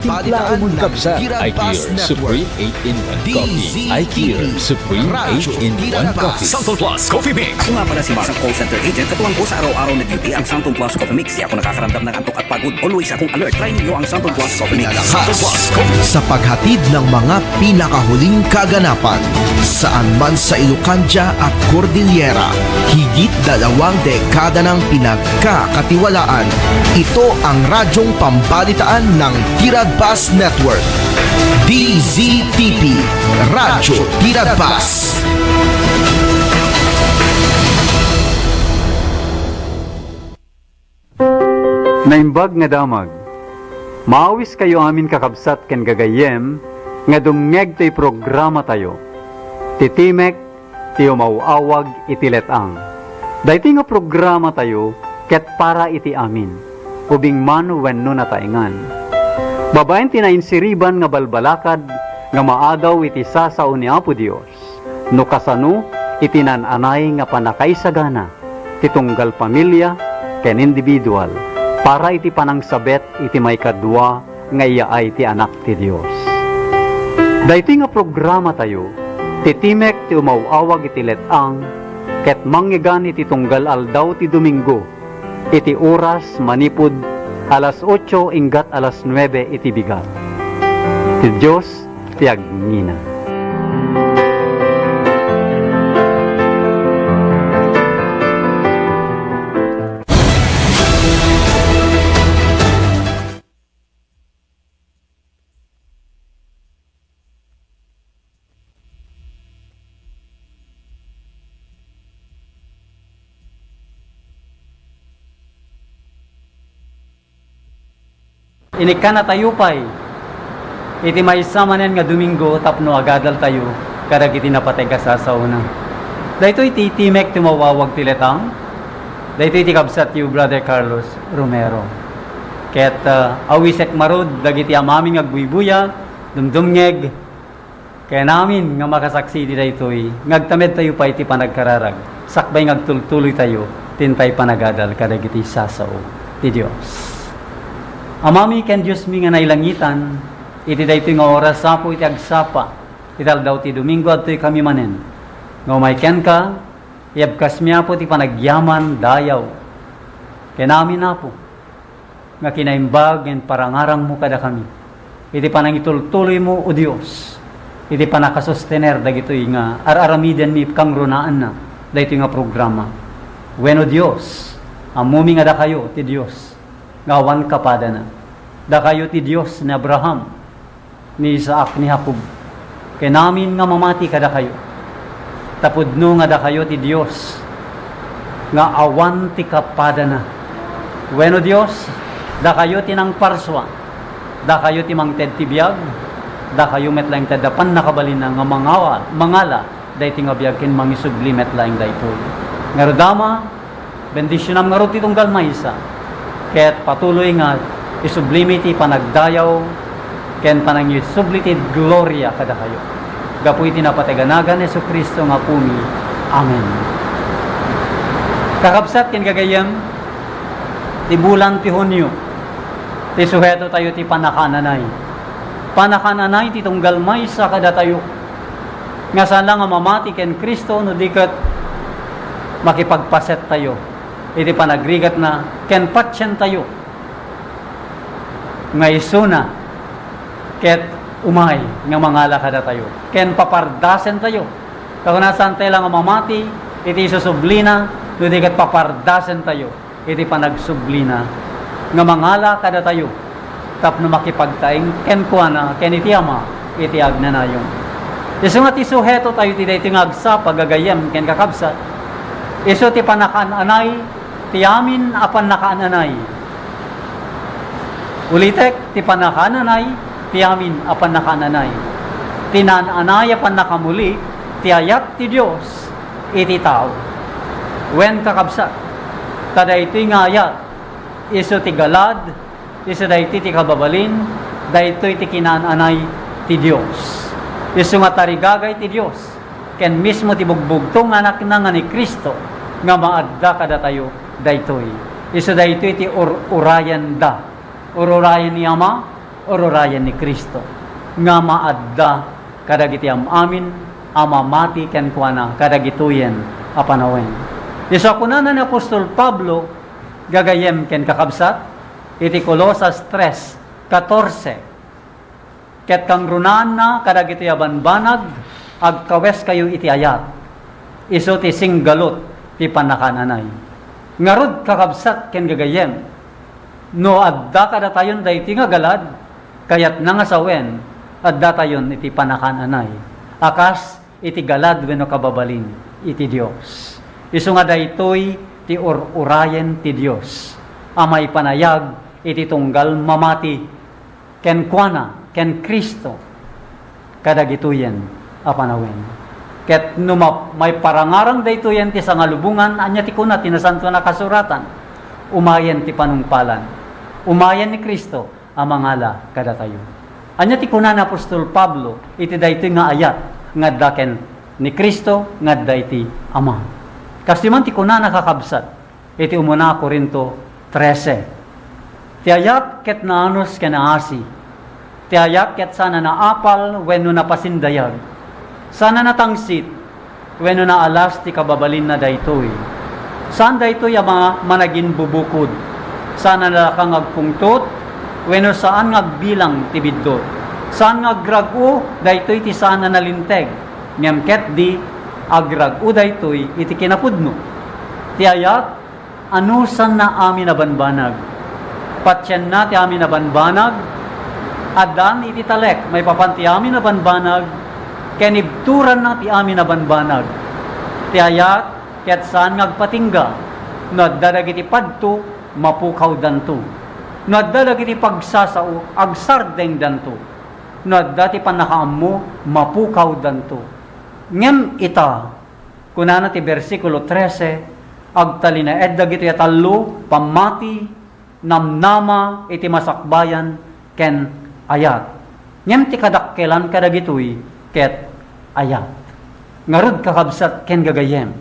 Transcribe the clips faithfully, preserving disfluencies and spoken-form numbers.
Timpla umon, kabsat. I Care Supreme eight in one Coffee. I Care Supreme eight in one Coffee. Santon Plus Coffee Mix. Ako nga pala si Mark, isang call center agent, katuwang ko sa araw-araw na duty ang Santon Plus Coffee Mix. Di ako nakakaramdam ng antok at pagod. Always akong alert. Try ninyo ang Santon Plus Coffee Mix. Santon Plus Coffee Mix. Sa paghatid ng mga pinakahuling kaganapan, saan man sa Ilocandia at Cordillera, higit dalawang dekada nang pinagkakatiwalaan. Ito ang radyong pambalitaan ng Tiragpas Network. D Z T P, Radyo Tiragpas. Naimbag nga damag. Maawiskayo amin, kakabsat ken gagayyem, nga dumngeg toy programatayo, ti Timek ti Umaw-awag iti Let-ang. Daytoy nga programatayo ket para iti amin, ubing man wenno nataengan. Babaen ti nainsiriban nga balbalakad nga maadaw iti sasao ni Apo Dios, no kasano iti naan-anay nga pannakaisagana ti tunggal pamilia ken individual para iti panangsabet iti maikadua nga iyaay ti Anak ti Dios. Daytoy nga programatayo, ti Timek ti Umaw-awag iti Let-ang, ket mangngegana iti tunggal aldaw ti Domingo, iti oras manipud alas otso inggat alas nuebe iti bigat. Ti Dios ti agngina. Inikkanatayo pay iti maysa manen nga Domingo tapno agadaltayo kadagiti napateg a sasaona. Daytoy ti Timek ti Umaw-awag ti Let-ang. Daytoy ti kabsatyo, Brother Carlos Romero. Ket, ah, awisek ngarud dagiti amami nga agbuybuya, dumdumngeg, ken amin nga makasaksi iti daytoy nga agtamedtayo pay iti panagkararag, sakbay nga agtultuloytayo ti intay panagadal kadagiti sasao ti Dios. Amami ken Diosmi nga nailangitan, iti daytoy nga oras, Apo, iti agsapa iti aldaw ti Domingo, adtoykami manen nga umay kenka. Iyabkasmi, Apo, ti panagyaman, dayaw, ken amin, Apo, nga kinaimbag ken parangarangmo kadakami iti panangitultuloymo, O Dios, iti pannakasostener dagitoy nga ar-aramidenmi kangrunaanna daytoy nga programa. Wen, O Dios, ammomi nga dakayo ti Dios nga awan kapadana. Dakayo ti Dios ni Abraham, ni Isaac, ni Jacob, ken amin nga mamati kadakayo. Ta pudno nga dakayo ti Dios nga awan ti kapadana. Wen, O Dios, dakayo ti nangparsua, dakayo ti mangted ti biag, dakayo met laeng ti adda pannakabalinna nga mangawa-, mangala daytoy nga biag ken mangisubli met laeng daytoy. Ngarud, Ama, bendisionam ngarud ti tunggal maysa, ket patuloy nga isublimi ti panagdayaw ken panangisubli ti gloria kadakayo. Gapu iti napateg a nagan ni Jesu-Cristo nga Apomi. Amen. Kakabsat ken gagayyem, ti bulan ti Hunio, ti suheto tayo ti pannakaananay. Pannakaananay ti tunggal maysa kadatayo. Nga saan la nga mamati ken Cristo no di ket makipagpaset tayo iti panagrigatna ken patien tayo nga isuna ket umay nga mangala kadatayo ken papardasen tayo. Ta kuna, saan tayo la nga mamati iti isusublina no di ket papardasen tayo iti panagsublina nga mangala kadatayo tapno makipagtaeng kenkuana ken iti Ama iti agnanayon. Isu nga ti suheto tayo ti daytoy nga agsapa, gagayyem ken kakabsat. Isu ti pannakaananay ti amin a pannakaananay. Ulitek, ti pannakaananay ti amin a pannakaananay. Ti naan-anay a pannakamuli ti ayat ti Dios iti tao. Wen, kakabsat, ta daytoy nga ayat, isu ti galad, isu daytoy ti kababalin, daytoy ti kinaan-anay ti Dios. Isu nga tarigagay ti Dios, ken mismo ti bugbugto nga Anakna nga ni Cristo nga maadda kadatayo daytoy. Isu daytoy ti ur-urayanda. Ur-urayen ni Ama, Ururayen ni Cristo nga maadda kadagiti am-amin a mamati kenkuana kadagitoyen a panawen. Isu a kunana ni apostol Pablo, gagayyem ken kakabsat, iti Colosas tres catorce, ket kangrunaanna kadagitoy a banbanag, agkaweskayo iti ayat. Isu ti singgalut ti pannakaan-anay. Ngarud, kakabsat ken gagayyem, no adda kadatayon daytoy nga galad, kayatna nga sawen, addatayon iti pannakaan-anay a kas iti galad wenno kababalin iti Dios. Isu nga daytoy ti ur-urayen ti Dios a maipanayag iti tunggal mamati kenkuana, ken Cristo, kadagitoyen a panawen. Ket no ma-, maiparangarang daytoyen ti sangalubongan, ania ti kuna ti Nasantoan a Kasuratan? Umayen ti panungpalan. Umayen ni Cristo a mangala kadatayo. Ania ti kuna ni apostol Pablo iti daytoy nga ayat nga adda ken ni Cristo nga adda iti Ama? Kastoy man ti kunana, kakabsat, iti umuna a Corinto trese. Ti ayat ket naanus ken naasi. Ti ayat ket saan a naapal wenno napasindayag. Saan a natangsit wenno naalas ti kababalinna daytoy. Saan daytoy a ma-, managinbubukod. Saan a nalaka nga agpungtot wenno saan nga agbilang ti biddut. Saan nga agrag-o daytoy ti saan a nalinteg. Ngem ketdi, agrag-o daytoy iti kinapudno. Ti ayat, anusanna amin a banbanag. Patienna ti amin a banbanag. Addaan iti talek maipapan ti amin a banbanag, ken ibturanna ti amin a banbanag. Ti ayat ket saan nga agpatingga. No adda dagiti padto, mapukawdanto. No adda dagiti pagsasao, agsardengdanto. No adda ti pannakaammo, mapukawdanto. Ngem ita, kunana ti bersikulo trese, agtalinaed dagitoy a tallo: pammati, namnama iti masakbayan, ken ayat. Ngem ti kadakkelan kadagitoy ket ayat. Ngarud, kakabsat ken gagayyem,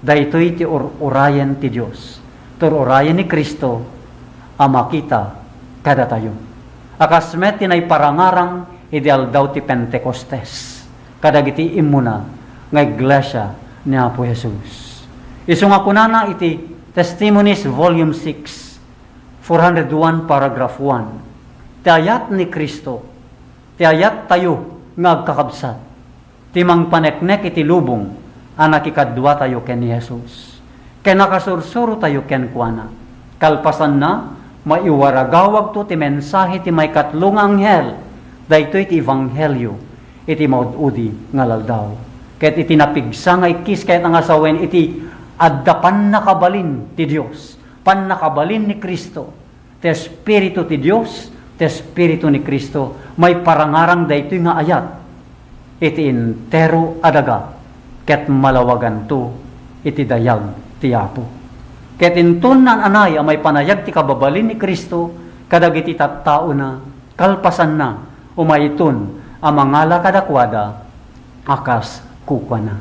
daytoy ti ur-urayen ti Dios. Tur-urayen ni Cristo a makita kadatayo. A kas met ti naiparangarang idi aldaw ti Pentecostes kadagiti immuna nga iglesia ni Apo Jesus. Isu nga kunana iti Testimonies, Volume six, four hundred one, paragraph one, ti ayat ni Cristo, ti ayattayo nga agkakabsat, ti mangpaneknek iti lubong a nakikaduatayo ken ni Jesus, ken nakasursurotayo kenkuana. Kalpasanna, maiwaragawagto ti mensahe ti maikatlo nga anghel, daytoy ti ebanghelio iti maud-udi nga aldaw. Ket iti napigsa nga ikkis ket nga sawen iti adda pannakabalin ti Dios, pannakabalin ni Cristo, ti Espiritu ti Dios, ti Espiritu ni Cristo, maiparangarang daytoy nga ayat iti entero a daga, ket malawaganto iti dayag ti Apo. Ket inton naan-anay a maipanayag ti kababalin ni Cristo kadagiti tattaona, kalpasanna, umayton a mangala kadakuada a kas kukuana.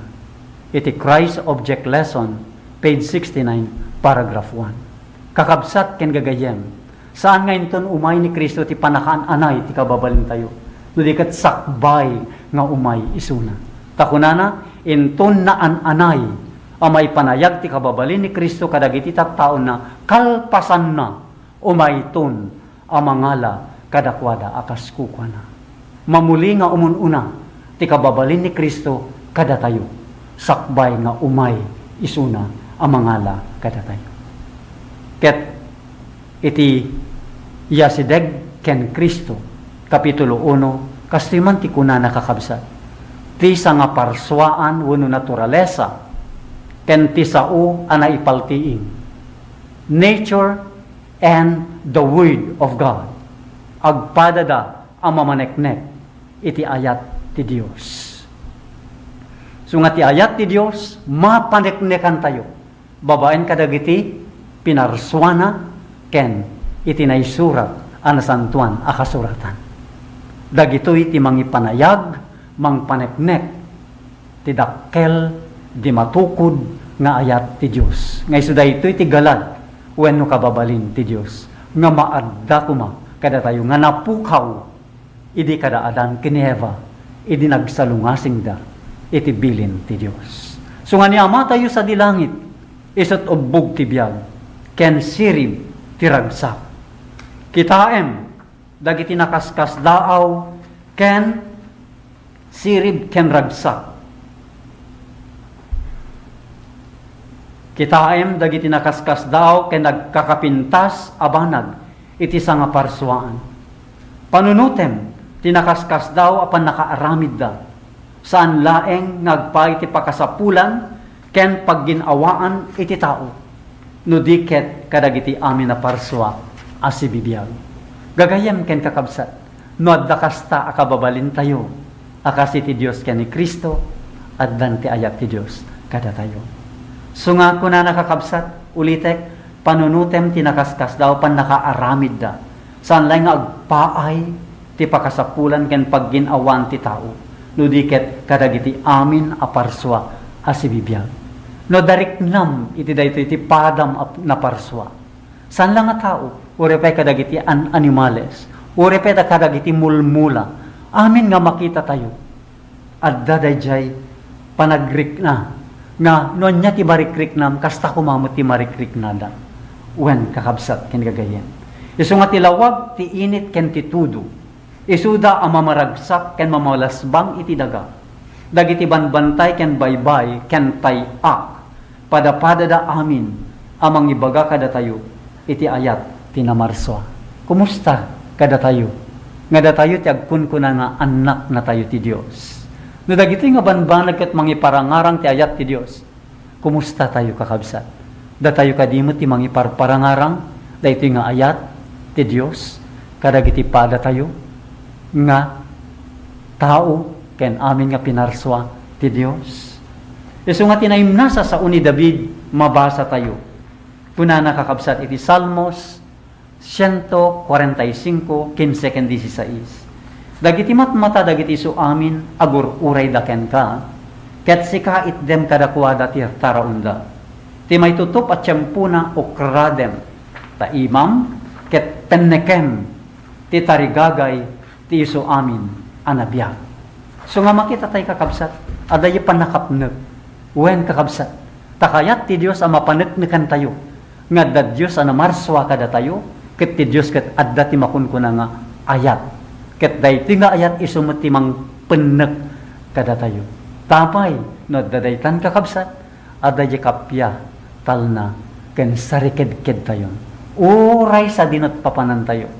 Iti Christ Object Lesson, page sixty-nine, paragraph one. Kakabsat ken gagayyem, saan nga inton umay ni Cristo ti panakaan-anay ti kababalintayo, no di ket sakbay nga umay isuna. Ta kunana, inton naan-anay a maipanayag ti kababalin ni Cristo kadagiti tattaona, kalpasanna, umayton a mangala kadakuada a kas kukuana. Mamuli nga umun-una ti kababalin ni Cristo kadatayo, sakbay nga umay isuna a mangala kadatayo. Ket iti Yasideg ken Cristo, Kapitulo uno, kastoy man ti kunana, kakabsat: ti sangaparsuaan wenno naturalesa ken ti sao a naipaltiing, nature and the Word of God. Agpadada a mamaneknek iti ayat ti Dios. Isu nga ti ayat ti Dios, mapaneknekantayo babaen kadagiti pinarsuana ken iti naisurat a Nasantoan a Kasuratan. Dagitoy ti mangipanayag, mangpaneknek ti dakkel, ti matukod nga ayat ti Dios. Nga isu daytoy ti galad wenno kababalin ti Dios nga maadda koma kadatayo nga napukaw idi kada Adan ken ni Eva, idi nagsalungasingda iti bilin ti Dios. Isu nga ni Amatayo sadi langit, isut' ubbog ti biag, ken sirib ti ragsak. Kitaem dagiti nakaskasdaaw ken sirib ken ragsak. Kitaem dagiti nakaskasdaaw ken nagkakapintas a banag iti sangaparsuaan. Panunotem ti nakaskasdaaw a pannakaaramidda, saan laeng nga agpaay ti pakasapulan ken paggin-awaan iti tao, no di ket kadagiti amin a parsua a sibibiag. Gagayyem ken kakabsat, no adda kasta a kababalintayo a kas iti Dios ken ni Cristo, addan ti ayat ti Dios kadatayo. Isu nga kunana, kakabsat, ulitek, panunotem ti nakaskasdaaw pannakaaramidda, saan laeng nga agpaay ti pakasapulan ken paggin-awaan ti tao, no di ket kadagiti amin a parsua a sibibiag. No adda riknam iti daytoy ti padam a naparsua, saan la nga tao, uray pay kadagiti an-, animales, uray pay kadagiti mulmula, amin nga makitatayo, adda daydiay panagrikna nga no ania ti marikriknam, kasta koma met ti marikriknada. Wen, kakabsat ken gagayyem, isu nga ti lawag, ti init ken ti tudo, isuda a mamaragsak ken mamalasbang iti daga. Dagiti banbantay ken baybay ken tay-ak, padapadada amin a mangibaga kadatayo iti ayat ti namarsua. Kumusta kadatayo nga datayo ti agkunkuna nga annaknatayo ti Dios? No dagitoy nga banbanag ket mangiparangarang ti ayat ti Dios, kumustatayo, kakabsat? Datayo kadi met ti mangiparparangarang daytoy nga ayat ti Dios kadagiti padatayo nga tao ken amin nga pinarsua ti Dios? Isu nga ti naimnasa sao ni David, mabasatayo. Kunana, kakabsat, iti Salmos ciento cuarenta y cinco, quince ken dieciséis, "Dagiti matmata dagiti isu amin agur-urayda kenka, ket sika itdem kadakuada ti taraonda. Ti maitutup a tiempona ukradem, ta imam ket pennekem ti tarigagay ti isu amin a nabiag." Isu nga makitatay, kakabsat, adda pannakapnek. Wen, kakabsat, ta kayat ti Dios a mapaneknekantayo nga adda Dios a namarsua kadatayo, ket ti Dios ket adda ti makunkuna nga ayat. Ket daytoy nga ayat isu met ti mangpennek kadatayo. Apay, no adda daytan, kakabsat, adda diay kappia, talna, ken sarikedkedtayon. Uray sadino ti papanantayo,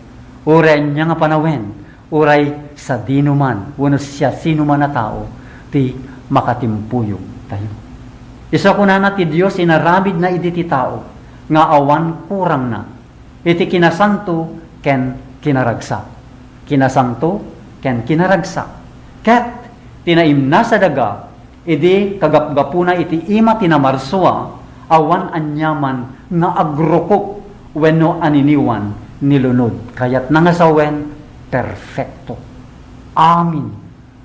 uray ania nga panawen, uray sadinoman wenno siasinoman a tao ti makatimpuyogtayo. Isu a kunana ti Dios, inaramidna idi ti tao nga awan kurangna iti kinasanto ken kinaragsak. Kinasanto ken kinaragsak. Ket ti naimnasa daga, idi kagapgapuna iti ima ti namarsua, awan aniaman nga agrukop wenno aniniwan ni lunod. Kayatna nga sawen, perfecto. Amin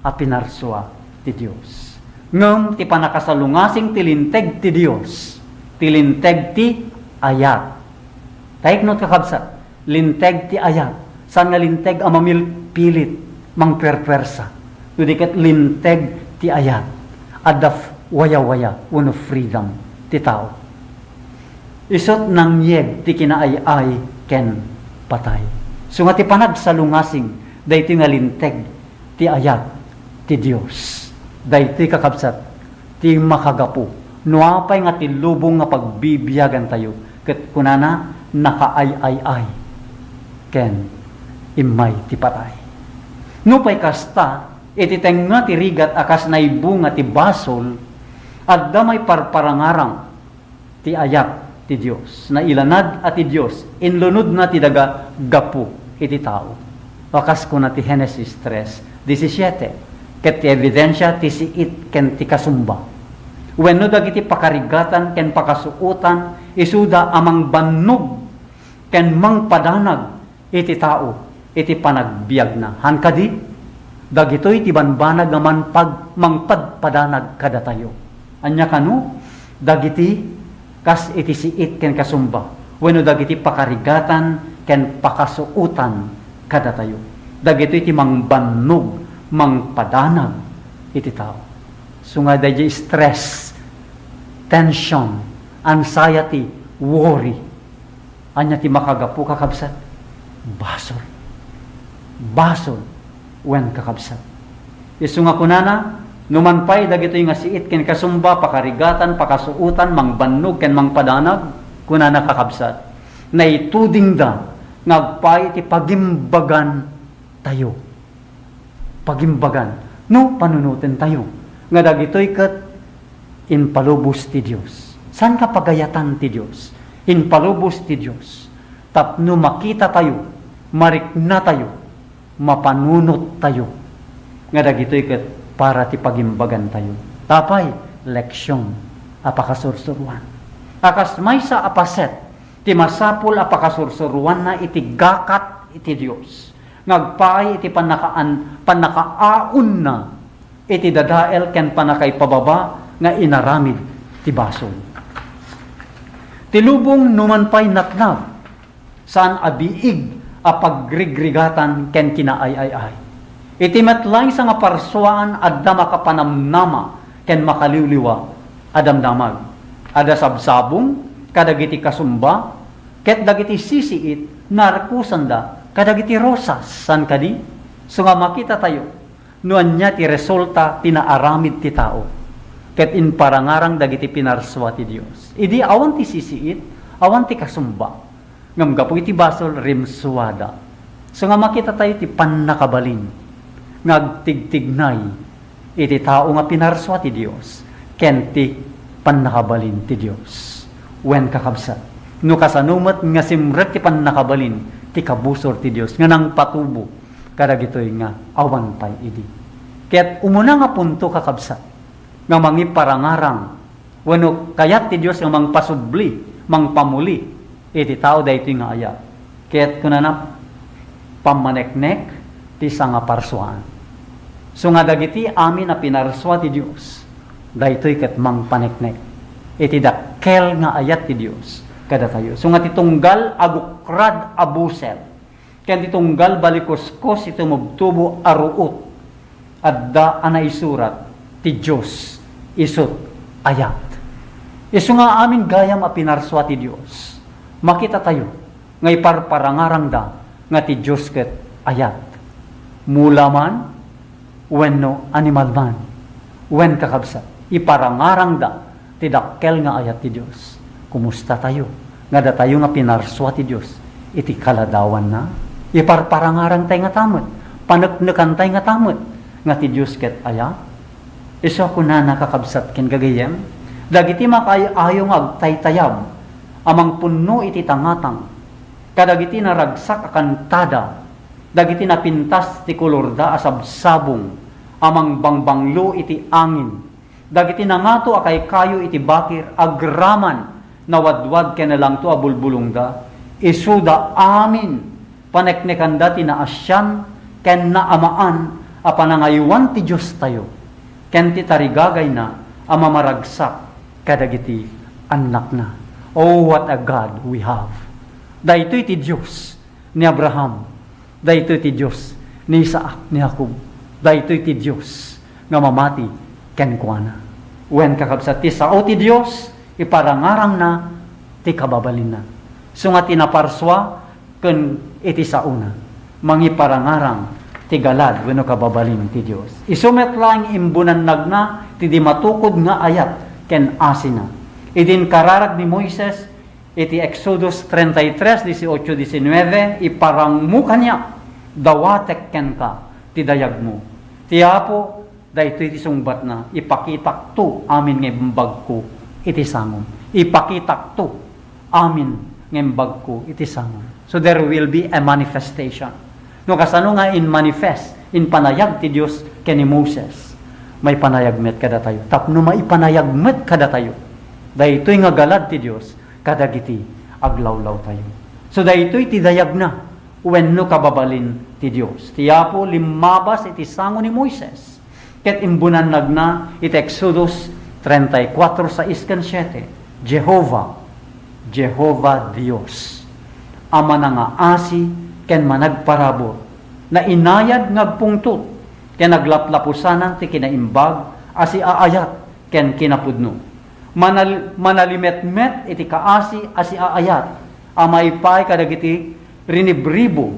a pinarsua ti Dios. Ngem ti pannakasalungasing ti linteg ti Dios, ti linteg ti ayat. Taikno, kakabsat, linteg ti ayat, saan nga linteg a mamilpilit, mangpuerpuersa. No di ket linteg ti ayat, adda f-, wayawaya wenno freedom ti tao. Isut' nangyeg ti kinaay-ay ken patay. Isu nga ti panagsalungasing daytoy nga linteg ti ayat ti Dios. Daytoy, kakabsat, ti makagapu no apay nga ti lubong nga pagbibiagantayo ket kunana, nakaay-ay-ay ken immay ti patay. Nupay kasta, iti tengnga ti rigat a kas naibunga ti basol, adda maiparparangarang ti ayat ti Dios. Nailanad a ti Dios, inlunodna ti daga gapu iti tao. A kas kuna ti Genesis tres diecisiete, ket ti ebidensia ti siit ken ti kasumba. Wenno dagiti pakarigatan ken pakasuotan, isuda a mangbannog ken mangpadanag iti tao iti panagbiagna. Han kadi, dagitoy ti banbanag nga manpag-, mangpadpadanag kadatayo. Ania kano? Dagiti kas iti siit ken kasumba, wenno dagiti pakarigatan ken pakasuotan kadatayo. Dagitoy ti mangbannog, mangpadanag iti tao. So nga daydi stress, tension, anxiety, worry. Ania ti makagapu, kakabsat? Basol. Basol wen kakabsat. Isu nga kunana, numan pay dagitoy nga siit ken kasumba, pakarigatan, pakasuotan, mangbannog ken mangpadanag, kunana, kakabsat, naitudingda nga agpaay iti pagimbagan tayo. Pagimbagan. No, panunoten tayo nga dagitoy ket impalubos ti Dios. Saan nga pagayatan ti Dios? Impalubos ti Dios. Tapno makita tayo, marikna tayo, mapanunot tayo nga dagitoy ket para ti pagimbagan tayo. Tapay, leksyon a pakasursuruan. A kas maysa a paset ti masapul a pakasursuruanna iti gakat iti Dios, nga agpaay iti pannakaan-, pannakaaonna iti dadael ken pannakaipababa nga inaramid ti basol. Ti lubong numan pay natnag, saan a biig a pagrigrigatan ken kinaay-ay-ay. Iti met laysa nga parsuaan, adda makapanamnama ken makaliwliwa a damdamag. Adda sabsabong kadagiti kasumba, ket dagiti sisiit, narkusanda kadagiti rosas, saan kadi? So nga makita tayo no ania ti resulta ti naaramid ti tao ket imparangarang dagiti pinarsua ti Dios. Idi awan ti sisiit, awan ti kasumba, ngem gapu iti basol, rimsuada. So nga makita tayo ti pannakabalin nga agtigtignay iti tao nga pinarsua ti Dios ken ti pannakabalin ti Dios. Wen, kakabsat, no kasano met nga simrek ti pannakabalin ti kabusor ti Dios nga nangpatubo kadagitoy nga awan pay idi. Ket umuna nga punto, kakabsat, nga mangiparangarang wenno kayat ti Dios nga mangpasubli, mangpamuli iti tao daytoy nga ayat. Ket kunana, pammaneknek ti sangaparsuaan. So nga dagiti amin a pinarsua ti Dios, daytoy ket mangpaneknek iti dakkel nga ayat ti Dios kadatayo. So nga ti tunggal a gukrad a busel ken ti tunggal balikuskos iti tumubtubo a ruot, adda a naisurat, "Ti Dios isut' ayat." Isu nga amin gayam a pinarsua ti Dios, makita tayo nga iparparangarangda nga ti Dios ket ayat. Mula man, wenno animal man, wen, kakabsat, iparangarangda ti dakkel nga ayat ti Dios. Kumusta tayo nga datayo nga pinarsua ti Dios iti kaladawanna? Iparparangarang tay ngata met, paneknekan tay ngata met nga ti Dios ket ayat? Isu a kunana, kakabsat ken gagayyem, dagiti makaay-ayo nga agtaytayab a mangpunno iti tangatang kadagiti naragsak a kantada, dagiti napintas ti kolorda a sabsabong a mangbangbanglo iti angin, dagiti nangato a kaykayo iti bakir agraman nawadwad ken nalangto a bulbulongda, isuda amin paneknekanda ti naasian ken naamaan a panangaywan ti Diostayo ken ti tarigagayna a mamaragsak kadagiti annakna. Oh, what a God we have! Daytoy ti Dios ni Abraham. Daytoy ti Dios ni Isaac, ni Jacob. Daytoy ti Dios nga mamati kenkuana. Wen, kakabsat, ti sao ti Dios, iparangarangna ti kababalinna. Isu nga ti naparsua ken iti saona, mangiparangarang ti galad wenno kababalin ti Dios. Isu met laeng imbunannagna ti di matukod nga ayat ken asina. Idi inkararag ni Moises, iti Exodus treinta y tres, dieciocho, diecinueve, "Iparangmo kaniak, dawatek kenka ti dayagmo." Ti Apo, daytoy ti sungbatna, "Ipakitakto amin nga imbagko iti sangom." Ipakitakto amin nga imbagko iti sangom. So there will be a manifestation. No kasano nga in-manifest, impanayag ti Dios ken ni Moses, maipanayag met kadatayo. Tapno maipanayag met kadatayo daytoy nga galad ti Dios kadagiti aglawlawtayo. So daytoy ti dayagna wenno kababalin ti Dios. Ti Apo limmabas iti sango ni Moises. Ket imbunannagna iti Exodus treinta y cuatro, sais ken siete, Jehovah, Jehovah Dios, a manangaasi ken managparabur, Nainayad nga agpungtot ken aglaplapusanan ti kinaimbag a siaayat ken kinapudno. Manal-, manalimetmet iti kaasi a siaayat a maipaay kadagiti rinibribo,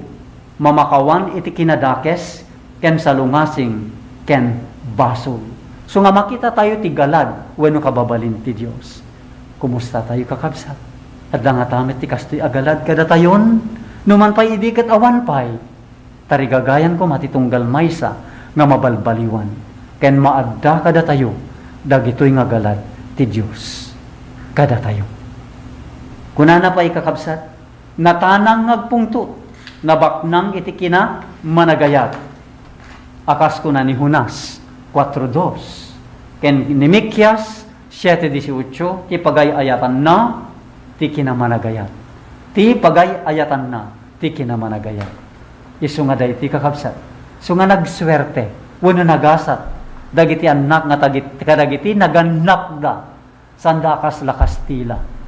mamakawan iti kinadakes ken salungasing ken basol. So nga makita tayo ti galad wenno kababalin ti Dios. Kumusta tayo, kakabsat? Adda ngata met ti kastoy a galad kadatayon? Numan pay idi ket awan pay, tarigagayan koma ti tunggal maysa nga mabalbaliwan ken maadda kadatayo dagitoy nga galad ti Dios kadatayo. Kunana pay, kakabsat, natanang nga agpungtot, nabaknang iti kinamanagayat. A kas kuna ni Jonas kuatro dos, ken ni Mikias siete dieciocho, ti pagay-ayatanna ti kinamanagayat. Ti pagay-ayatanna ti kinamanagayat. Isu nga daytoy, kakabsat, isu nga nagsuerte wenno nagasat dagiti annak nga tagit-, kadagiti nagannakda, saanda a kasla Kastila.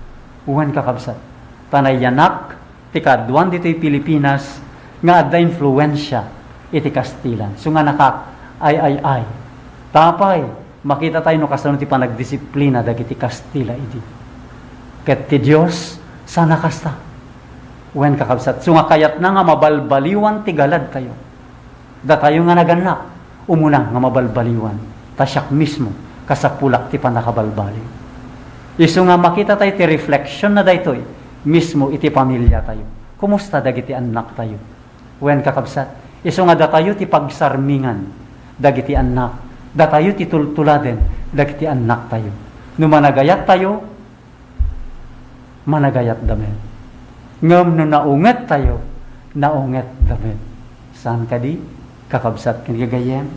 Wen, kakabsat, ta nayanak ti kaaduan ditoy Pilipinas nga adda influensia iti Kastilan. Isu nga nakaay-ay-ay. Tapay, makita tayo no kasano ti panagdisiplina dagiti Kastila idi. Ket ti Dios, saan a kasta. Wen, kakabsat, isu nga kayatna nga mabalbaliwan ti galadtayo. Datayo nga nagannak, umuna nga mabalbaliwan, ta siak mismo, kasapulak ti pannakabalbaliw. Isu nga makita tayo ti reflection na daytoy, mismo iti pamilya tayo. Kumusta dagiti annak tayo? Wen, kakabsat, isu nga datayo ti pagsarmingan dagiti annak, datayo ti tultuladen dagiti annak tayo. No managayat tayo, managayatda met. Ngem no naunget tayo, naungetda met. Saan kadi, kakabsat ken gagayyem?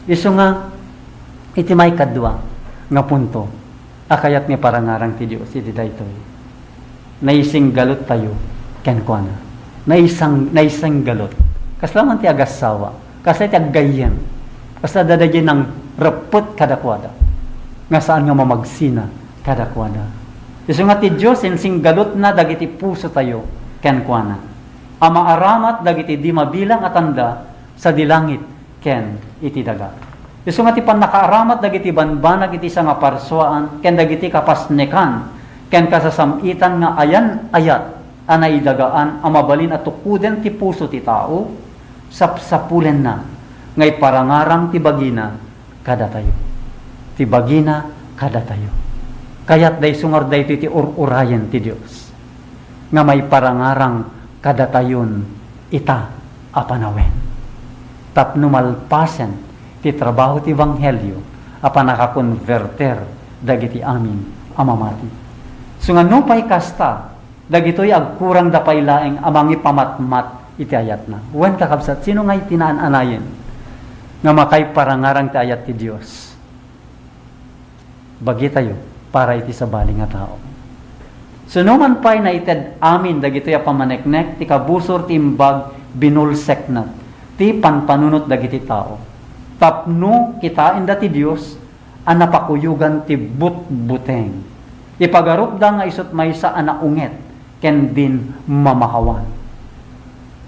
Isu nga, iti maikadua nga punto, a kayat nga parangarang ti Dios iti daytoy. Naisinggalut tayo kenkuana. Naisang-, naisinggalut. Kasla man ti agassawa. Kasla ti aggayyem. Kasla dadaginan reppet kadakuada. Nga saan nga mamagsina kadakuada. Isu nga ti Dios, insinggalutna dagiti puso tayo kenkuana. A maaramat dagiti di mabilang a tanda sadi langit ken iti daga. Isu nga ti pannakaaramat dagiti banbanag iti sangaparsuaan ken dagiti kapasnekan ken kasasam-itan nga ayan-ayat a naidagaan a mabalin a tukoden ti puso ti tao, sapsapulenna nga iparangarang ti bagina kadatayo. Ti bagina kadatayo. Kayat da isu ngarud daytoy ti ur-urayen ti Dios nga maiparangarang kadatayon ita a panawen. Tapno malpasen ti trabaho ti ebanghelio a pannakakonvertir dagiti amin a mamati. Isu nga nupay kasta, dagitoy agkurangda pay laeng a mangipamatmat iti ayatna. Wen, kakabsat, sino ngay ti naan-anayen nga makaiparangarang ti ayat ti Dios? Bagitayo para iti sabali nga tao. Sino man pay naited amin dagitoy a pammaneknek ti kabusor ti imbag binulsekna ti panpanunot dagiti tao. Tapno kitaenda ti Dios a napakuyogan ti butbuteng. Ipagarupda nga isut' maysa a naunget ken din mamakawan.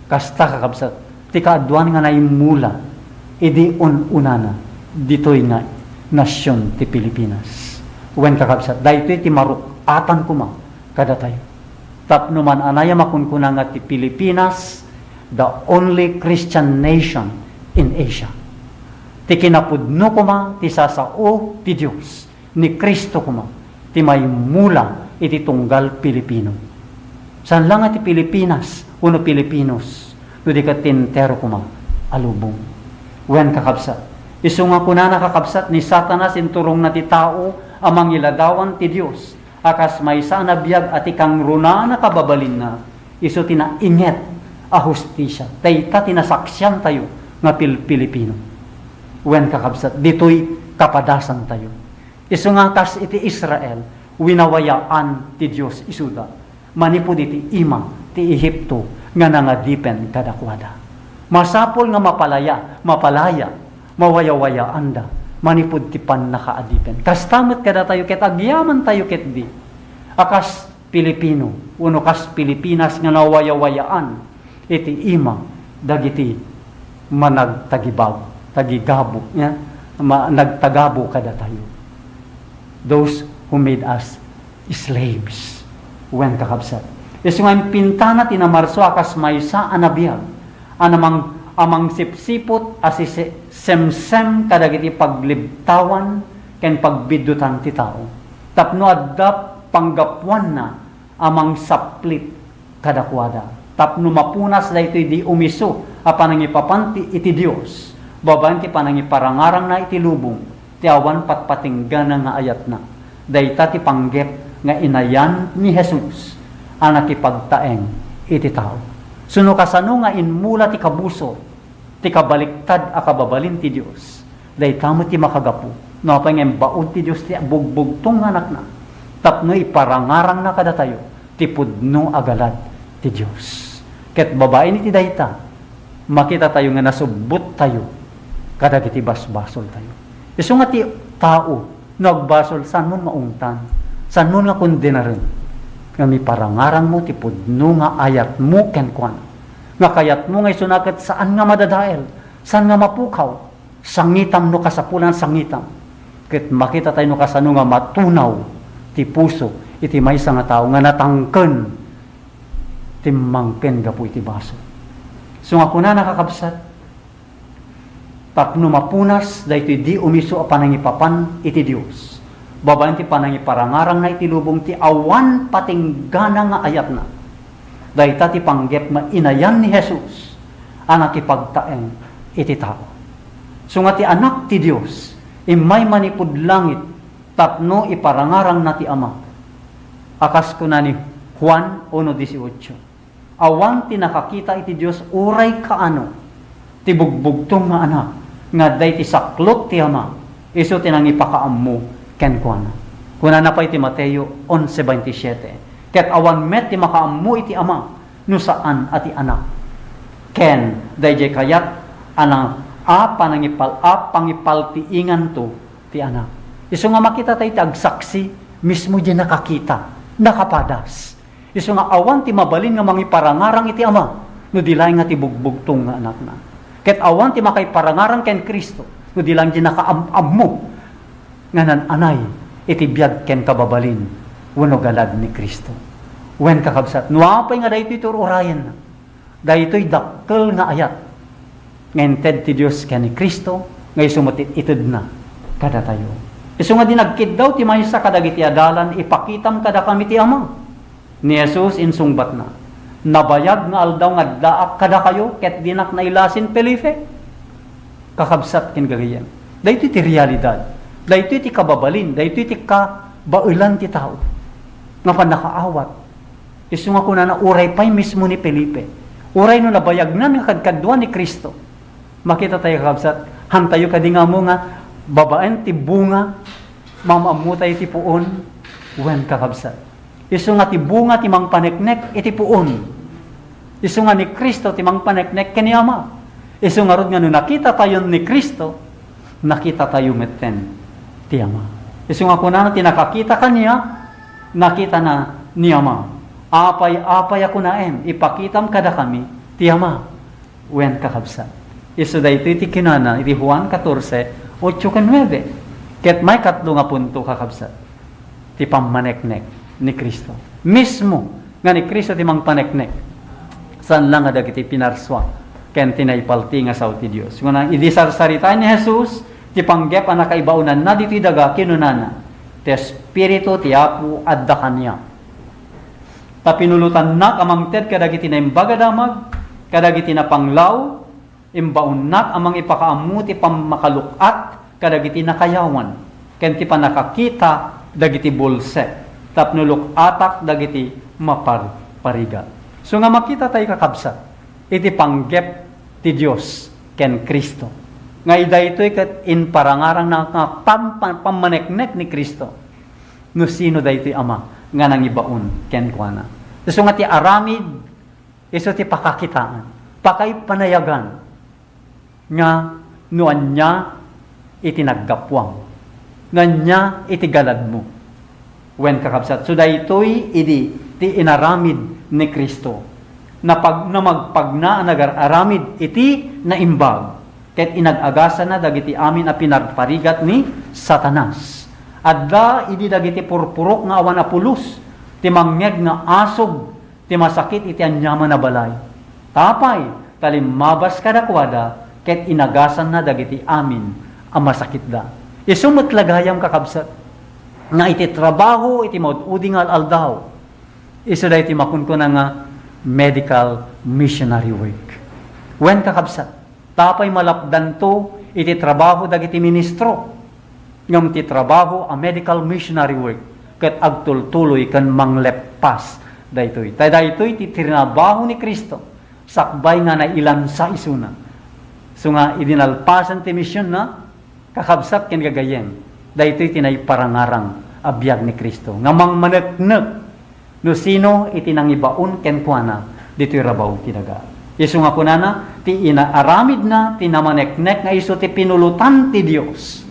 Kasta, kakabsat, ti kaaduan nga naimmula idi un-unana ditoy nga nasion ti Pilipinas. Wen, kakabsat, daytoy ti maruk-atan koma kadatayo. Tapno man-anay a makunkuna nga ti Pilipinas, the only Christian nation in Asia. Ti kinapudno koma ti sasao ti Dios. Ni Cristo koma ti maimmula iti tunggal Pilipino. Saan la nga ti Pilipinas wenno Pilipinos, no di ket ti entero koma a lubong. Wen, kakabsat, isu nga kunana, kakabsat, ni Satanas inturongna ti tao a mangiladawan ti Dios a kas maysa a nabiag a ti kangrunaan a kababalinna isu ti nainget a hustisia. Dayta ti nasaksiantayo nga Pil-, Pilipino. Wen, kakabsat, ditoy kapadasantayo. Isu nga kas iti Israel, winawayaan ti Dios isuda manipud iti ima ti Ehipto nga nangadipen kadakuada. Masapul nga mapalaya, mapalaya, mawayawayaanda manipud ti pannakaadipen. Kasta met kadatayo ket agyamantayo ketdi a kas Pilipino wenno kas Pilipinas nga nawayawayaan iti ima dagiti managtagibab-, tagigabo, ya, ma-, nagtagabo kadatayo. Those who made us slaves. Wen, kakabsat. Isu nga impintana ti namarsua a kas maysa a nabiag, a namang-, a mangsipsiput a sisi-, semsem kadagiti paglibtawan ken pagbiddutan ti tao. Tapno adda panggapuanna a mangsaplit kadakuada. Tapno mapunas daytoy di umisu a panangipapan ti, iti Dios, babaen ti panangiparangarangna iti lubong ti awan patpatinggana nga ayatna. Dayta ti panggep nga inayan ni Jesus a nakipagtaeng iti tao. Suno kasano nga inmula ti kabusor, ti kabaliktad a kababalin ti Dios, dayta met ti makagapu no apay nga imbaon ti Dios ti bugbugtong nga Anakna tapno iparangarangna kadatayo ti pudno a galad ti Dios. Ket babaen iti dayta, makitatayo nga nasubbottayo kadagiti basbasoltayo. Isu nga ti tao, no agbasol, saanmon maungtan, saanmon nga kondenaren, nga iparangarangmo ti pudno nga ayatmo kenkuana, nga kayatmo nga isuna ket saan nga madadael, saan nga mapukaw, sangitam no kasapulan, sangitam. Ket makitatayo no kasano nga matunaw ti puso iti maysa nga tao nga natangken timmangken gapu iti basol. Isu nga kunana, kakabsat, tapno mapunas daytoy di umisu a panangipapan iti Dios, babaen ti panangiparangarangna iti lubong ti awan patinggana nga ayatna. Dayta ti panggep nga inayan ni Jesus a nakipagtaeng iti tao. Isu nga ti Anak ti Dios, immay manipud langit tapno iparangarangna ti Ama. A kas kuna ni Juan uno dieciocho, "Awan ti nakakita iti Dios uray kaano ti bugbugtong nga Anak nga adda iti saklot ti Ama, isu ti nangipakaammo kenkuana." Kunana pay ti Mateo onse veintisiete, "Ket awan met ti makaammo iti Ama no saan a ti Anak, ken daydiay kayat a na-, a panangipal-, a pangipaltiinganto ti Anak." Isu nga makitatayo ti agsaksi mismo diay nakakita, nakapadas. Isu nga awan ti mabalin nga mangiparangarang iti Ama no di laeng nga ti bugbugtong nga Anakna. Ket awan ti makaiparangarang ken Cristo no di laeng diay nakaam-ammo nga naan-anay iti biag ken kababalin wenno galad ni Cristo. Wen, kakabsat, no apay nga daytoy ti ur-urayenna, daytoy dakkel nga ayat nga inted ti Dios ken ni Cristo nga isu met ti itedna kadatayo. Isu nga di nagkiddaw ti maysa kadagiti adalan, "Ipakitam kadakami ti Ama." Ni Jesus, insungbatna, "Nabayag nga aldaw nga addaak kadakayo ket dinak nailasin, Felipe?" Kakabsat ken gagayyem, daytoy ti realidad, daytoy ti kababalin, daytoy ti kabaelan ti tao nga pannakaawat. Isu nga kunana, uray pay mismo ni Felipe, uray no nabayagnan nga kadkadua ni Cristo, makitatayo, kakabsat, hantayo kadi nga ammo nga babaen ti bunga, maam-ammotayo ti puon? Wen, kakabsat. Isu nga ti bunga ti mangpaneknek iti puon. Isu nga ni Cristo ti mangpaneknek ken ni Ama. Isu ngarud nga no nakitatayon ni Cristo, nakitatayo metten ti Ama. Isu nga kunana ti nakakita kaniak, nakitana ni Ama. Apay, apay a kunaem, ipakitam kadakami ti Ama. Wen, kakabsat, isu daytoy ti kinunana iti Juan catorce, ocho ken nuebe. Ket maikatlo nga punto, kakabsat, ti pammaneknek ni Cristo. Mismo nga ni Cristo ti mangpaneknek, saan la nga dagiti pinarsua ken ti naipalti nga sao ti Dios. Nguna, idi sarsaritaen ni Jesus ti panggep a nakaibaonanna ditoy daga, kinunana, "Ti Espiritu ti Apo adda kaniak. Ta pinulotannak a mangted kadagiti Naimbag a Damag, kadagiti napanglaw, imbaonnak a mangipakaammo ti pammakaluk-at kadagiti nakayawan, ken ti pannakakita dagiti bulsek, tapno luk-atak dagiti maparparigat." Isu nga makitatayo, kakabsat, iti panggep ti Dios ken Cristo, nga daytoy ket imparangarangna nga pam-, pam-, pammaneknek ni Cristo. No sino daytoy Ama nga nangibaon kenkuana? Isu nga ti aramid, isu ti pakakitaan, pakaipanayagan nga no ania iti naggapuam, no ania iti galadmo. Wen, kakabsat, isu daytoy idi ti inaramid ni Cristo. napag-, namagpagna a nagar-aramid iti naimbag, ket inag-agasanna dagiti amin a pinarparigat ni Satanas. Adda idi dagiti purpurok nga awan a pulos ti mangngeg nga asog ti masakit iti aniaman a balay. Apay ta limmabas kadakuada ket inagasanna dagiti amin a masakitda. Isu met la gayam, kakabsat, nga iti trabaho iti maud-udi nga al-aldaw, isu daytoy makunkuna nga medical missionary work. Wen, kakabsat, apay malapdanto iti trabaho dagiti ministro, ngem ti trabaho a medical missionary work ket agtultuloy ken mangleppas daytoy. Ta daytoy ti trinabaho ni Cristo sakbay nga nailansa isuna. Isu nga idi nalpasen ti missionna, kakabsat ken gagayyem, daytoy ti naiparangarang a biag ni Cristo nga mangmaneknek no sino iti nangibaon kenkuana ditoy rabaw ti daga. Isu nga kunana, ti inaaramidna ti namaneknek nga isu ti pinulotan ti Dios.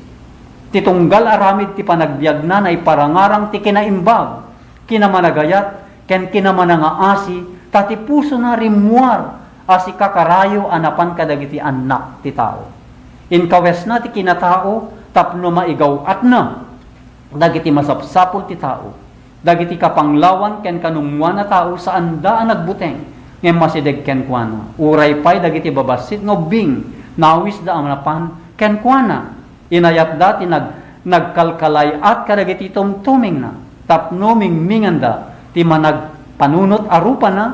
Ti tunggal aramid ti panagbiagna naiparangarang ti kinaimbag, kinamanagayat, ken kinamanangaasi, ta ti pusona rimmuar a sikakarayo a napan kadagiti annak ti tao. Inkawesna ti kinatao tapno maigaw-atna dagiti masapsapul ti tao. Dagiti kapanglawan ken kanummuan a tao saanda a nagbuteng, ngem masideg kenkuana. Uray pay dagiti babassit nga ubbing, nawisda a napan kenkuana. Inayatda ti nag-, nagkalkalay-at kadagiti tumtumingna, tapno mingminganda ti managpanunot a rupana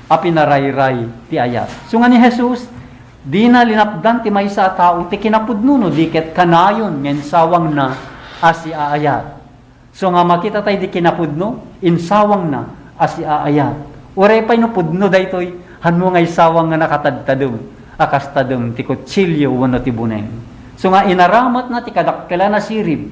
a pinarayray ti ayat. Isu nga ni Jesus, dina linapdan ti maysa a tao ti kinapudno no di ket kanayon nga insawangna a siaayat. Isu nga makita tayo di kinapudno, insawangna a siaayat. Uray pay no pudno daytoy, hanmo nga isawang nga nakatadtadem a kas tadem ti kutsilio wenno ti buneng. Isu nga inaramatna ti kadakkelan a sirib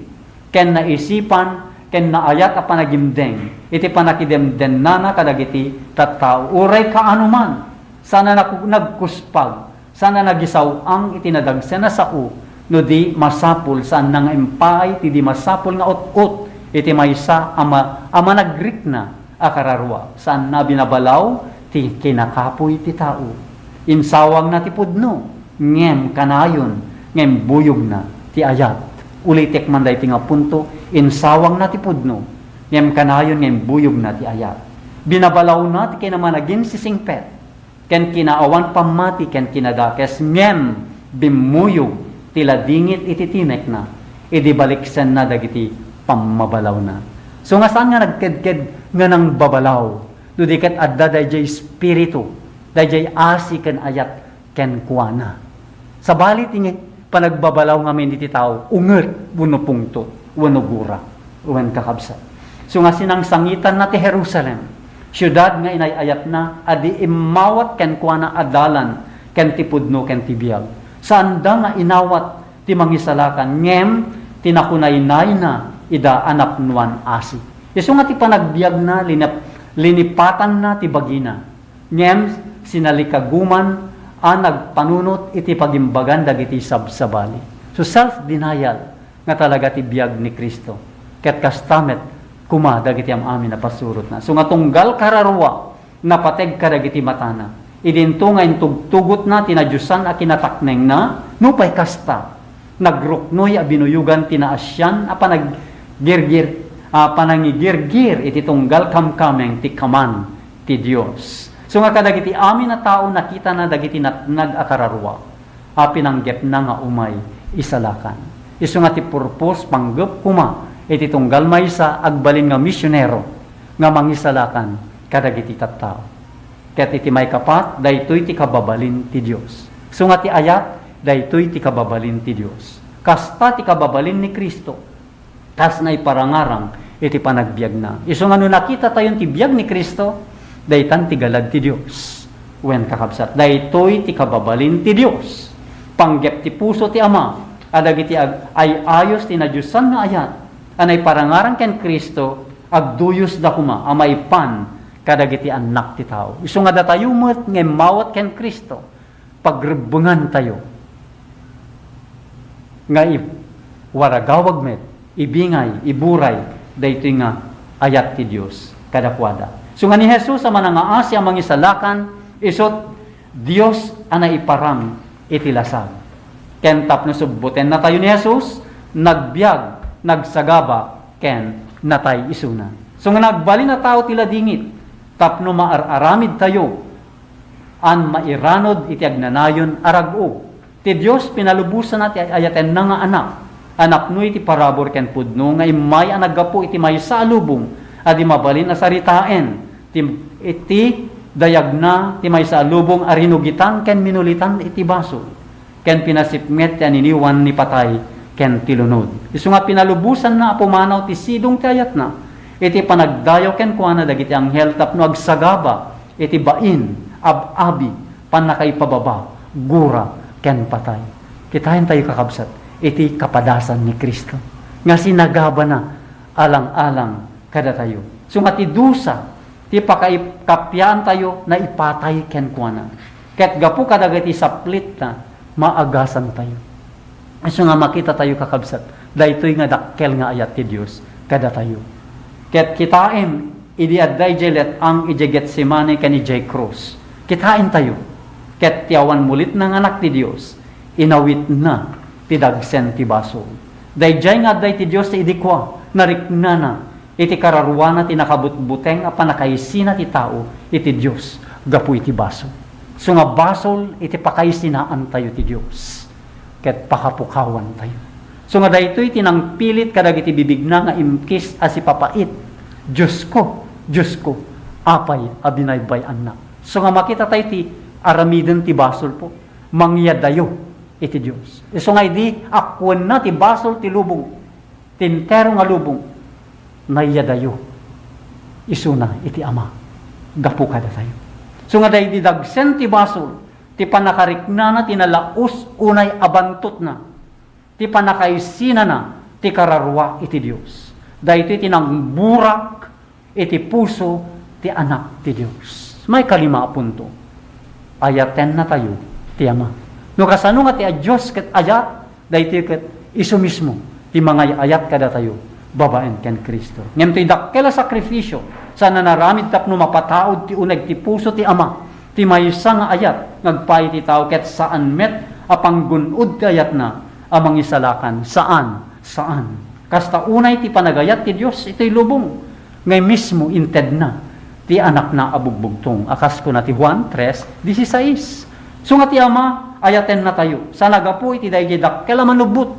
ken naisipan ken naayat a panagimdeng iti pannakidemdennana kadagiti tattao. Uray kaano man, saan a naku-, nagkuspag, saan a nagisaw-ang iti nadagsen a sao, no di masapul, saanna nga impaay ti di masapul nga ut-ot iti maysa a ma-, a managrikna a kararua. Saanna a binabalaw ti kinakapuy ti tao. Insawangna ti pudno, ngem kanayon nga imbuyogna ti ayat. Ulitek man daytoy nga punto, insawangna ti pudno, ngem kanayon nga imbuyogna ti ayat. Binabalawna ti kinamanaginsisingpet ken kinaawan pammati ken kinadakes, ngem bimmuyog ti ladingit iti timekna idi baliksenna dagiti pammabalawna. Isu nga saan nga nagkedked nga nangbabalaw, no di ket adda daydiay espiritu, daydiay asi ken ayat kenkuana. Sabali ti nge-, panagbabalaw ngamin iti tao, unget wenno pungtot wenno gura. Wen, kakabsat, isu nga sinangsangitanna ti Jerusalem, siudad nga inay-ayatna a di immawat kenkuana a dalan ken ti pudno ken ti biag. Saanda nga inawat ti mangisalakan, ngem ti nakunaynayna ida a napnoan asi. Isu nga ti panagbiagna, linep-, linipatanna ti bagina. Ngem sinalikaguman a nagpanunot iti pagimbagan dagiti sabsabali. So, self-denial nga talaga ti biag ni Cristo. Ket kasta met koma dagiti am-amin a pasurotna. Isu nga tunggal kararua, napateg kadagiti matana. Idinto nga intugtugotna ti nadiosan a kinataknengna, nupay kasta, nagruknoy a binuyogan ti naasian a panaggirgir-, a panangigirgir iti tunggal kamkameng ti kaman ti Dios. Isu nga kadagiti amin a tao nakitana dagiti natnag a kararua a pinanggepna nga umay isalakan. Isu nga ti purpose, panggep koma iti tunggal maysa agbalin nga misionero nga mangisalakan kadagiti tattao. Ket iti maikapat, daytoy ti kababalin ti Dios. Isu nga ti ayat, daytoy ti kababalin ti Dios. Kasta ti kababalin ni Cristo. Kas naiparangarang iti panagbiagna. Isu nga no nakitatayon ti biag ni Cristo, daytan ti galad ti Dios. Wen, kakabsat, daytoy ti kababalin ti Dios. Panggep ti puso ti Ama a dagiti ag-, ay-ayos ti nadiosan nga ayat a naiparangarang ken Cristo, agduyosda koma a maipan kadagiti annak ti tao. Isu nga datayo met nga immawat ken Cristo, pagrebbengantayo nga i-, waragawag met, ibingay, iburay daytoy nga ayat ti Dios kadakuada. Isu nga ni Jesus a manangaasi a mangisalakan, Isut' Dios a naiparang iti lasag. Ken tapno subbutennatayo ni Jesus, nagbiag, nagsagaba, ken natay isuna. So nga nagbalin a tao ti ladingit, tapno maar-aramidtayo, an mairanod iti agnanayon a rag-o. Ti Dios pinalubosanna ti ay-ayatenna nga Anak, a napno iti parabur ken pudno nga immay a naggapu iti maysa a lubong a di mabalin a saritaen ti, iti dayagna ti maysa a lubong a rinugitan ken minulitan iti basol, ken pinasipnget ti aniniwan ni patay ken ti lunod. Isu nga pinalubosanna a pumanaw ti sidong ti ayatna iti panagdayaw kenkuana dagiti anghel tapno agsagaba iti bain, ab-abi, pannakaipababa, gura, ken patay. Kitaentayo, kakabsat, iti kapadasan ni Cristo nga sinagabana alang-alang kadatayo. So nga ti dusa, ti pakaip-, kapiaantayo, naipatay kenkuana. Ket gapu kadagiti saplitna, maagasantayo. Isu nga makitatayo, kakabsat, daytoy nga dakkel nga ayat ti Dios kadatayo. Ket kitaem, idi adda idiay let-ang idiay Getsemane ken idiay krus, kitaentayo. Ket ti awan mulitna nga Anak ti Dios, inawitna ti dagsen ti basol. Daydiay nga adda iti Dios ti idi kua, nariknana iti kararuana ti nakabutbuteng a pannakaisina ti tao iti Dios gapu iti basol. So nga basol iti pakaisinaantayo ti Dios ket pakapukawantayo. So nga daytoy ti nangpilit kadagiti bibigna nga imkis a sipapait, "Diosko, Diosko, apay a binaybay-annak?" So nga makitatayo ti aramiden ti basolpo, mangyadayo iti Dios. Isu nga idi akkuenna ti basol ti lubong, ti entero nga lubong, nayyadayo isuna iti Ama gapu kadatayo. So nga daydi dagsen ti basol, ti pannakariknana ti nalaus unay a bantotna, ti pannakaisinana ti kararua iti Dios. Daytoy ti nangburak iti puso ti Anak ti Dios. Maikalima a punto, ayatennatayo ti Ama. No kasano nga ti a Dios ket ayat, daytoy ket isu mismo ti mangay-ayat kadatayo babaen ken Cristo. Ngem toy dakkel a sakrifisio, sa nanaramid tapno mapataud ti uneg ti puso ti Ama, ti maysa nga ayat nga agpaay iti tao ket saan met a panggun-od ti ayatna a mangisalakan. Saan, saan. Kasta unay ti panagayat ti Dios itoy lubong, nga mismo intedna ti Anakna a bugbugtong, a kas kuna ti Juan tres dieciséis. So nga ti Ama, ayatennatayo, sa nagapu iti daydi dakkel a manubbot,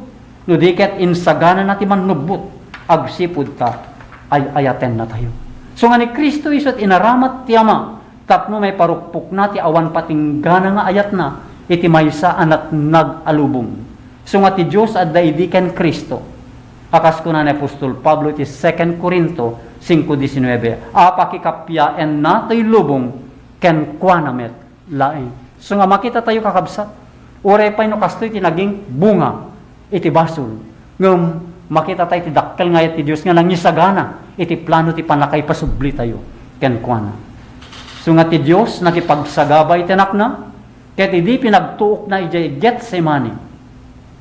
no di ket insaganana ti manubbot, agsipud ta ay-ayatennatayo. So nga ni Cristo isu ti inaramat ti Ama, tapno maiparukpokna ti awan patinggana nga ayatna iti maysa a natnag a lubong. So nga ti Dios adda idi ken Cristo. A kas kuna ni apostol Pablo iti Second Corinto cinco diecinueve, a pakikappiaenna toy lubong kenkuana met laeng. So nga makitatayo, kakabsat, uray pay no kastoy ti nagbunga iti basol, ngem makitatayo ti dakkel nga ayat ti Dios nga nangisagana iti plano ti pannakaipasublitayo kenkuana. So nga ti Dios nakipagsagaba iti Anakna, ket idi pinagtuokna idiay Getsemani,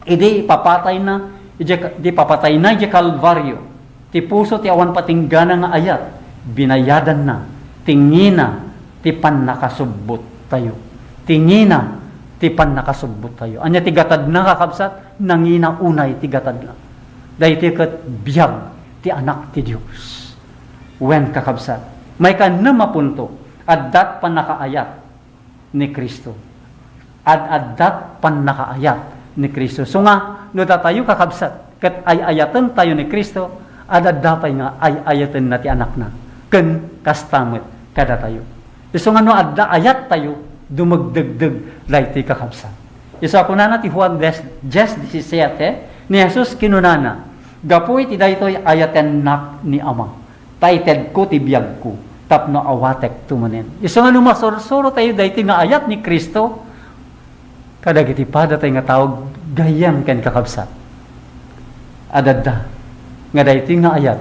idi ipapatayna, idiay, idi ipapatayna idiay Kalvario, ti puso ti awan patinggana nga ayat, binayadanna ti ngina ti pannakasubbottayo. Ti ngina ti pannakasubbottayo. Ania ti gatadna, kakabsat? Nangina unay ti gatadna. Daytoy ket biag ti Anak ti Dios. Wen, kakabsat, maikanem a punto, addat pannakaayat ni Cristo. Ad-addat pannakaayat ni Cristo. So nga, no datayo, kakabsat, ket ay-ayatentayo ni Cristo, ad-adda pay nga ay-ayatenna ti Anakna. Ken kasta met kadatayo. Isu nga no adda ayattayo, dumagdagdeg daytoy, kakabsat. Isu a kunana ti Juan diez, diez diecisiete, ni Jesus kinunana, "Gapu iti daytoy ayatennak ni Ama, ta itedko ti biagko tapno awatekto manen." Isu nga no masursurotayo daytoy nga ayat ni Cristo kadagiti padatay nga tao, gayyem ken kakabsat, adadda nga daytoy nga ayat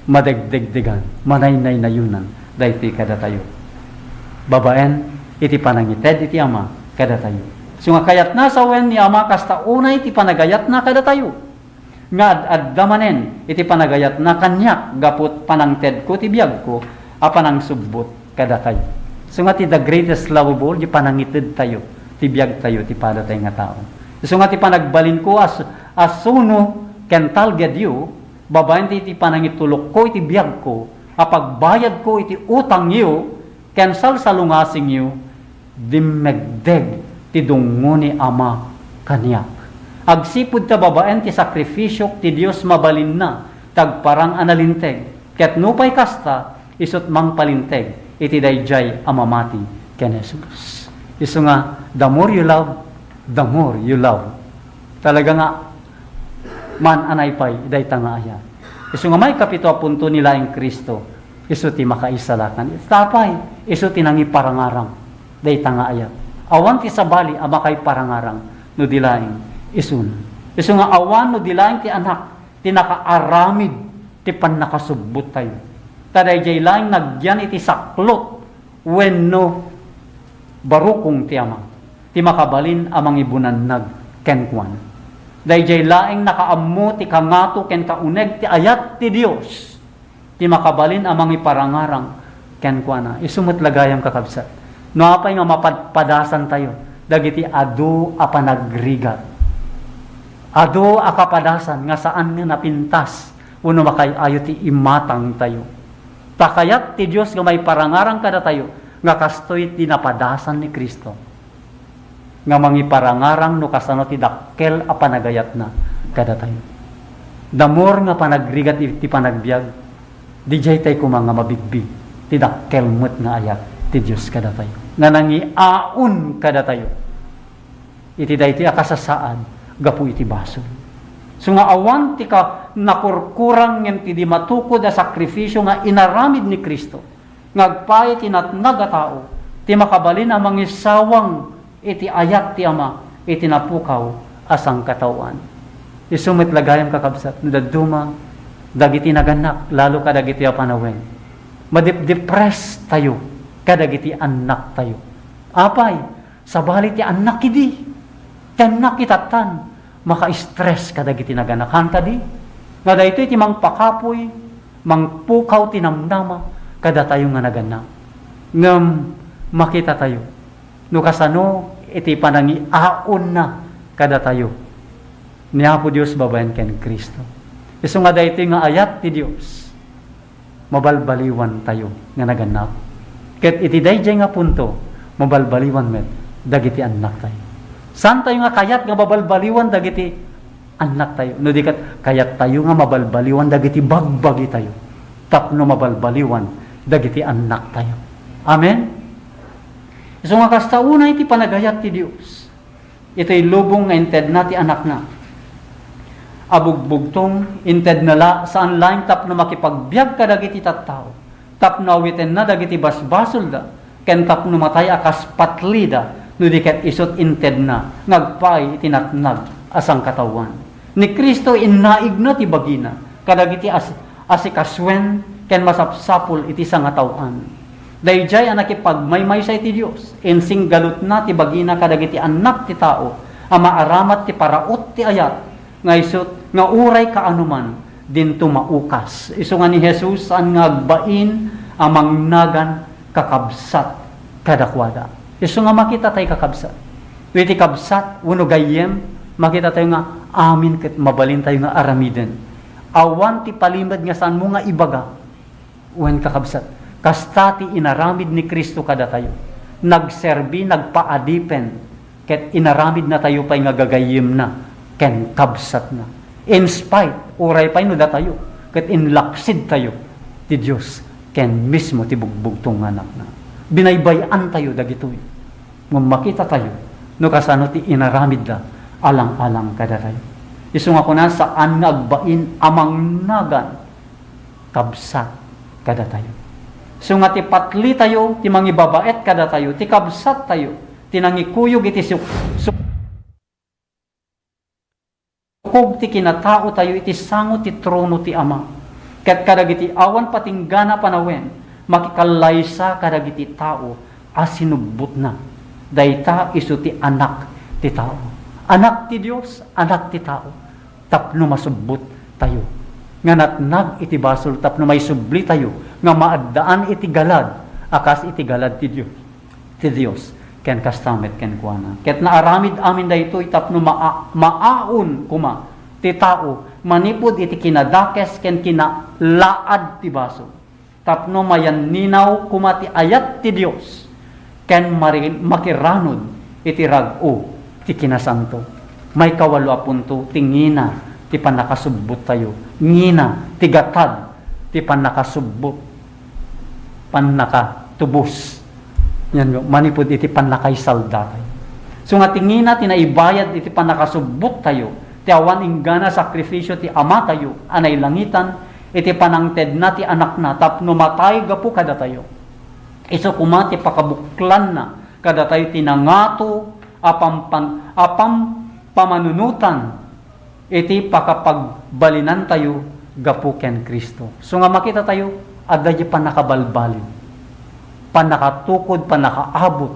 madegdegdegan, manaynaynayonan daytoy kadatayo babaen iti panangited iti Ama kadatayo. So nga kayatna sawen ni Ama kasta unay ti panagayatna kadatayo. nga ad-adda manen iti panagayatna kaniak gapu panangtedko ti biagko a panangsubbot kadatayo. Isu nga ti the greatest love of all, di panangitedtayo, ti biagtayo, ti padatay nga tao. Isu nga ti panagbalinko as, as suno ken talgedyo, babaen ti, ti panangitulokko iti biagko, a pagbayadko iti utangyo, ken salsalungasingyo, dimmegdeg ti dungngo ni Ama kaniak. Agsipud ta babaen ti sakrifisiok ti Dios mabalinna ti agparang a nalinteg, ket nupay kasta, isut' mangpalinteg iti daydiay a mamati ken Jesus. Isu nga, the more you love, the more you love. Talaga nga, maan a naipay dayta nga ayat. Isu nga maikapito a punto ni laeng Cristo, isu ti makaisalakan. Ita pay, isu ti nangiparangarang dayta nga ayat. Awan ti sabali a makaiparangarang no di laeng isu. Isu nga awan no di laeng ti Anak ti nakaaramid ti pannakasubbottayo. Ta daydiay laeng nagyan iti saklot wenno barukong ti Ama ti makabalin a mangibunannag kenkuana. Daydiay laeng nakaammo ti kangato ken kauneg ti ayat ti Dios ti makabalin a mangiparangarang kenkuana. Isu met la gayam, kakabsat, no apay nga mapadpadasantayo dagiti adu a panagrigat, adu a kapadasan nga saan nga napintas wenno makaay-ayo ti imatangtayo. Ta kayat ti Dios nga maiparangarang kadatayo nga kastoy ti napadasan ni Cristo, nga mangiparangarang no kasano ti dakkel a panagayatna kadatayo. The more nga panagrigat iti panagbiag, didiay tay koma nga mabigbi ti dakkel met nga ayat ti Dios kadatayo, nga nangiaon kadatayo iti daytoy a kasasaad gapu iti basol. Isu nga awan ti ka-, nakurkurang ngem ti di matukod a sakrifisio nga inaramid ni Cristo, nga agpaay ti natnag a tao, ti makabalin a mangisawang iti ayat ti Ama iti napukaw a sangkataoan. Isu met la gayam, kakabsat, no dadduma dagiti nagannak, lalo kadagiti a panawen, madepdepress tayo kadagiti annaktayo. Apay, sabali ti annak idi, ti annak itattan, maka-stress kadagiti nagannak. Haan kadi? Nga daytoy ti mangpakapuy, mangpukaw ti namnama kadatayo nga nagannak. Ngem makitatayo no kasano iti panangiaonna kadatayo ni Apo Dios babaen ken Cristo. Isu nga daytoy nga ayat ti Dios, mabalbaliwan tayo nga nagannak. Ket iti daydiay nga punto, mabalbaliwan met dagiti annaktayo. Saan tayo nga kayat nga mabalbaliwan dagiti annaktayo? No di ket, kayat tayo nga mabalbaliwan dagiti bagbagitayo tapno mabalbaliwan dagiti annaktayo. Amen? Isu nga kasta, unay ti panagayat ti Dios. Itoy lubong nga intedna ti Anakna a bugbugtong, intedna la saan laeng tapno makipagbiag kadagiti tattao, tapno awitenna dagiti basbasolda, ken tapno matay a kas patlida, no di ket isut' intedna nga agpaay iti natnag a sangkataoan. Ni Cristo innaigna ti bagina kadagiti as-, asikasuen ken masapsapul iti sangataoan. Daydiay a nakipagmaymaysa iti Dios, insinggalutna ti bagina kadagiti annak ti tao a maaramat ti paraut ti ayat, nga isut' nga uray kaanoman, dinto maukas. Isu nga ni Jesus saan nga agbain a mangnagan kakabsat kadakuada. Isu nga makita tay, kakabsat, no iti kabsat wenno gayyem, makita tayo nga amin ket mabalin tayo nga aramiden. Awan ti palimed nga saanmo nga ibaga. Wen, kakabsat, kasta ti inaramid ni Cristo kadatayo. Nagserbi, nagpaadipen, ket inaramidna tayo pay nga gagayyemna ken kabsatna. In spite, uray pay no datayo ket inlaksid tayo ti Dios ken mismo ti bugbugtong nga Anakna. Binaybay-an tayo dagitoy. Ngem makita tayo no kasano ti inaramidda alang-alang kadatayo. Isu nga kuna, saan nga agbain a mangnagan kabsat kadatayo. Isu nga ti patli tayo, ti mangibabaet kadatayo, ti kabsat tayo, ti nangikuyog iti suk-, suk-, sukog ti kinatao tayo iti sango ti trono ti Ama. Ket kadagiti awan patinggana a panawen, makikallaysa kadagiti tao a sinubbotna. Dayta isu ti Anak ti Tao. Anak ti Dios, Anak ti Tao. Tapno masubbot tayo nga natnag iti basol, tapno maisubli tayo nga maaddaan iti galad a kas iti galad ti Dios, ti Dios, ken kasta met kenkuana. Ket naaramid amin daytoy tapno maa-, maaon koma ti tao manipud iti kinadakes ken kinalaad ti basol, tapno mayanninaw koma ti ayat ti Dios, ken mari-, makiranod iti rag-o ti kinasanto. Maikawalo a punto ti ngina ti pannakasubbottayo, ngina ti gatad ti pannakasubbot, pannakatubos. Yan, manipud iti pannakaisalda tayo. So nga ti ngina ti naibayad iti pannakasubbot tayo, ti awan inggana sakrifisio ti Ama tayo a nailangitan iti panangtedna ti Anakna tapno matay gapu kadatayo. Isu koma ti pakabuklanna kadatayo ti nangato a pampan-, a pam-, pamanunotan iti pakapagbalinantayo gapu ken Cristo. So nga makita tayo, adda di pannakabalbaliw, pannakatukod, pannakaabut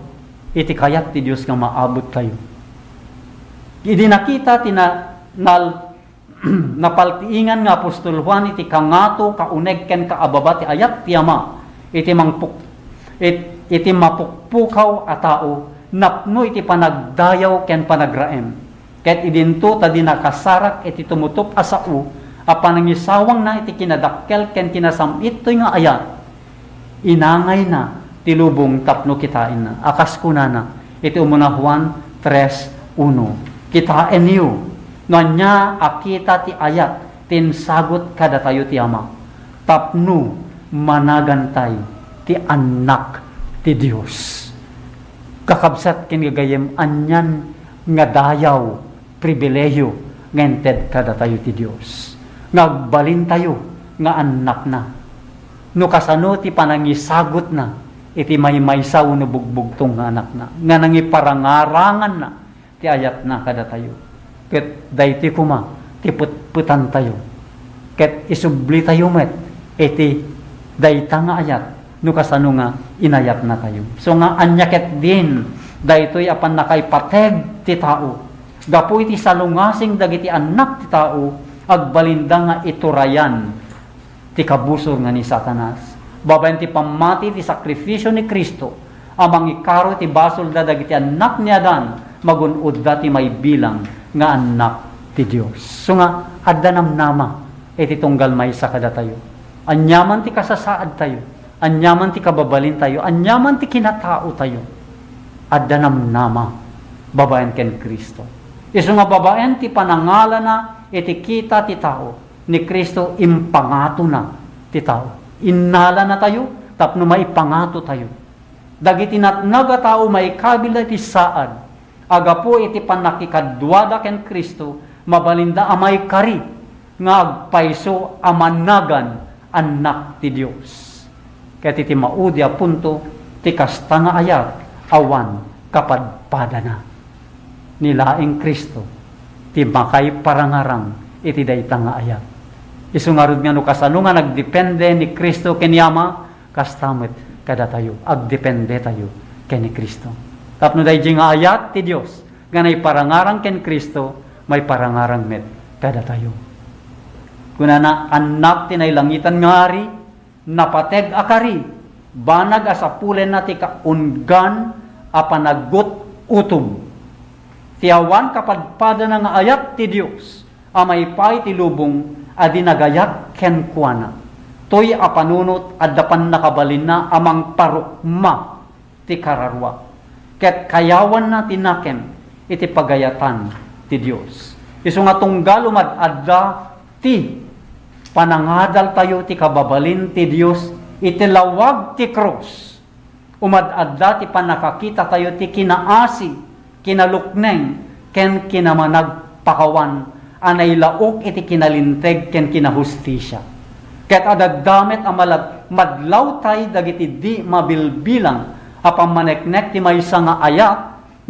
iti kayat ti Dios nga maabut tayo. Idi nakita ti na-, nal-, napaltiingan nga apostol Juan iti kangato, kauneg, ken kaababa ti ayat ti Ama, iti mangpuk-, it-, iti mapukpukaw a tao, napno iti panagdayaw ken panagraem. Ket idinto ta di nakasarak iti tumutop a sao a panangisawangna iti kinadakkel ken kinasam-ittoy nga ayat, inangayna ti lubong tapno kitaenna. A kas kunana iti umuna Juan tres uno, "Kitaenyo no ania a kita ti ayat ti insagut kadatayo ti Ama, tapno managantay ti annak ti Dios." Kakabsat ken gagayyem, anian nga dayaw, pribilehiyo nga inted kadatayo ti Dios, nga agbalintayo nga annakna. No kasano ti panangisagutna iti maymaysa wenno bugbugtong nga anakna, nga nangiparangaranganna ti ayatna kadatayo. Ket daytoy koma ti petpetantayo. Ket isublitayo met iti dayta nga ayat no kasano nga inayatnatayo. So nga ania ketdin daytoy a pannakaipateg ti tao? Gapu iti salungasing dagiti annak ti tao, agbalinda nga iturayan ti kabusor nga ni Satanas. Babaen ti pammati ti sakrifisio ni Cristo a mangikaro ti basolda dagiti annak ni Adan, magun-odda ti maibilang nga annak ti Dios. So nga, adda namnama iti tunggal maysa kadatayo. Aniaman ti kasasaadtayo, aniaman ti kababalintayo, aniaman ti kinataotayo, adda namnama babaen ken Cristo. Isu nga babaen ti panangalana iti kita ti tao, ni Cristo impangatona ti tao. Innalanatayo tapno maipangatotayo. Dagiti natnag a tao maikabilda iti saad a gapu iti pannakikaduada ken Cristo, mabalinda a maikari nga agpayso a managan annak ti Dios. Ket iti maudi a punto, ti kasta nga ayat awan kapadpadana. Ni laeng Cristo ti makaiparangarang iti dayta nga ayat. Isu ngarud nga no kasano nga nagdepende ni Cristo ken ni Ama, kasta met kadatayo, agdependetayo ken ni Cristo. Tapno daydi nga ayat ti Dios nga naiparangarang ken Cristo, maiparangarang met kadatayo. Kunana, "Annak ti nailangitan nga Ari, napateg a kari, banag a sapulenna ti kaunggan a panaggut-utom. Ti awan kapadpadana nga ayat ti Dios a maipaay ti lubong a di nagayat kenkuana. Toy a panunot, adda pannakabalinna a mangparukma ti kararua, ket kayawanna ti nakem iti pagayatan ti Dios." Isu nga tunggal umad-adda ti panangadaltayo ti kababalin ti Dios iti lawag ti krus. Umad-adda ti pannakakitatayo ti kinaasi, kinalukneng, ken kinamanagpakawan a nailaok iti kinalinteg ken kinahustisia. Ket adda met a malag-, madlawtay dagiti di mabilbilang a pammaneknek ti maysa nga ayat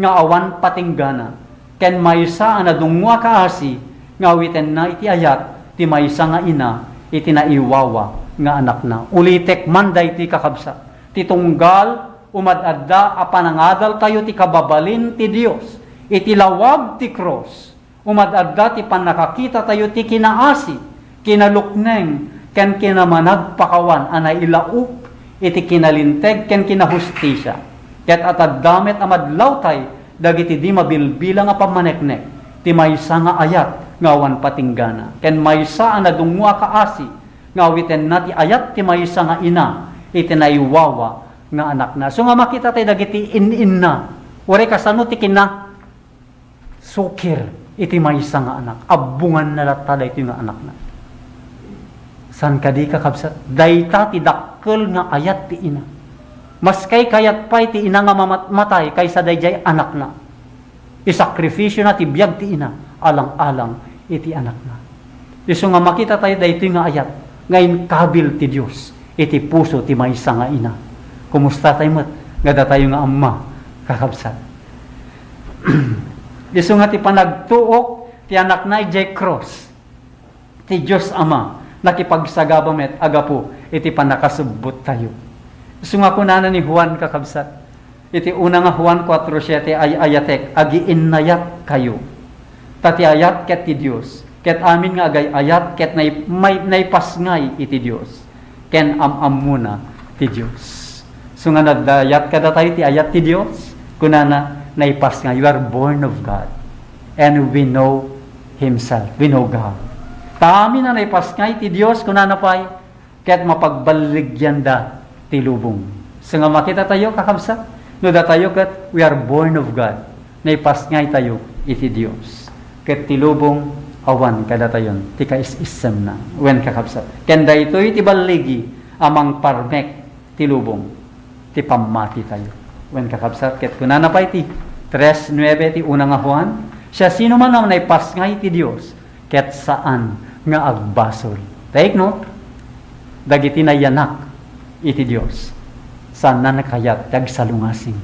nga awan patinggana, ken maysa a nadungngo a kaasi nga awitenna iti ayat ti maysa nga ina iti naiwawa nga anakna. Ulitek man daytoy, kakabsat, ti tunggal umad-adda a panangadaltayo ti kababalin ti Dios iti lawag ti krus. Umad-adda ti pannakakitatayo ti kinaasi, kinalukneng, ken kinamanagpakawan a nailaok iti kinalinteg ken kinahustisia, ket atadda met a madlawtay dagiti di mabilbilang a pammaneknek ti maysa nga ayat nga awan patinggana, ken maysa a nadungngo a kaasi nga awitenna ti ayat ti maysa nga ina iti naiwawa nga anakna. So nga makita tayo dagiti in-inna, uray kasano ti kina-, sukir iti maysa nga anak. Abbonganna latta daytoy nga anakna. Saan kadi, kakabsat? Dayta ti dakkel nga ayat ti ina. Maskay kayat pay ti ina nga mamatmatay kaysa daydiay anakna. Isakrifisiona ti biag ti ina, alang-alang iti anakna. Isu nga makita tayo daytoy nga ayat nga inkabil ti Dios iti puso ti maysa nga ina. Kumusta tayo met nga datayo nga amma, kakabsat? Isu nga ti panagtuok ti anakna idiay krus, ti Dios Ama, nakipagsagaba met a gapu iti pannakasubbot tayo. Isu nga kunana ni Juan, kakabsat, iti una nga Juan kuatro siete, "Ay-ayatek, agiinnayatkayo. Ta ti ayat ket ti Dios, ket amin nga agay-ayat ket nay-, may-, naipasngay iti Dios, ken am-ammona ti Dios." So nga nadayat kadatayo ti ayat ti Dios, kunana, naipasngay, "You are born of God." And we know Himself. We know God. Ta amin a naipasngay ti Dios, kunana pay, ket mapagballigyanda ti lubong. So nga makita tayo, kakabsat, no datayo ket we are born of God, naipasngay tayo iti Dios. Ket ti lubong, awan kadatayon ti kais-issemna. Wen, kakabsat, ken daytoy ti balligi a mangparmek ti lubong, ti pammati tayo. Wen, kakabsat, ket kunana pay ti tres nuebe ti una nga Juan, "Siasinoman a naipasngay ti Dios, ket saan nga agbasol." Take note, dagiti nayanak iti Dios, saanna a kayat ti agsalungasing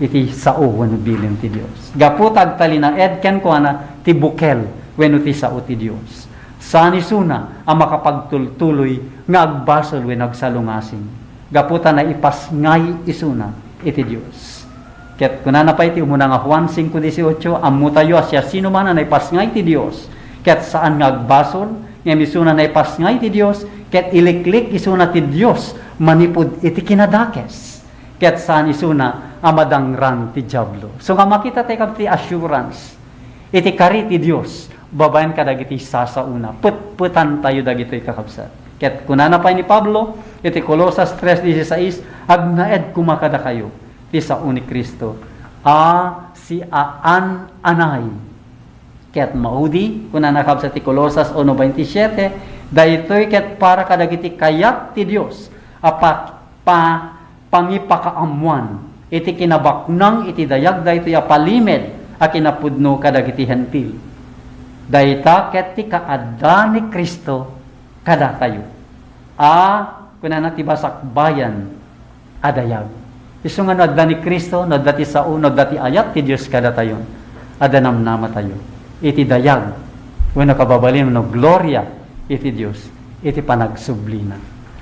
iti sao wenno bilin ti Dios. Gapu ta agtalinaed kenkuana ti bukel wenno ti sao ti Dios. Saan isuna a makapagtultuloy nga agbasol wenno agsalungasing. Gapu ta naipasngay isuna iti Dios. Ket kunana pay ti umuna nga Juan cinco dieciocho, "Ammotayo a siasinoman a naipasngay ti Dios, ket saan nga agbasol, ngem isuna naipasngay ti Dios, ket iliklik isuna ti Dios manipud iti kinadakes, ket saan isuna a madangran ti Diablo." So nga makita tayo ti assurance iti kari ti Dios babaen kadagiti sasaona. Petpetan tayo dagitoy, kakabsat. Ket kunana pay ni Pablo iti Colosas tres dieciséis, "Agnaed koma kadakayo ti sao ni Cristo, a siaan-anay." Ket maudi, kunana, kabsat, ti Colosas uno veintisiete, "Daytoy ket para kadagiti kayat ti Dios a pa-, pa-, pangipakaammoan iti kinabaknang iti dayag daytoy a palimed a kinapudno kadagiti Hentil. Dayta ket ti kaadda ni Cristo kadatayo." A, kunana, ti basakbayan a dayag. Isu nga no adda ni Cristo, no adda ti sao, no adda ti ayat ti Dios kadatayo, adda namnamatayo iti dayag wenno kababalin wenno gloria iti Dios iti panagsublina.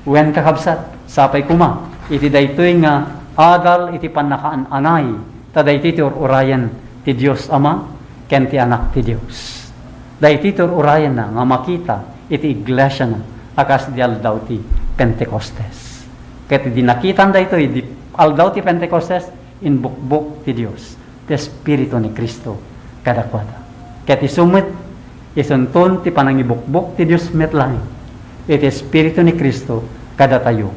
Wen, kakabsat, sapay koma iti daytoy nga adal iti pannakaananay, ta daytoy ti ur-urayen ti Dios Ama ken ti Anak ti Dios. Daytoy ti ur-urayenna nga makita iti iglesiana a kas di aldaw ti Pentecostes. Ket idi nakitan daytoy, di aldaw ti Pentecostes, inbukbok ti Dios ti Espiritu ni Cristo kadakuada. Ket isu met, isunton ti panangibukbok ti Dios met laeng iti Espiritu ni Cristo kadatayo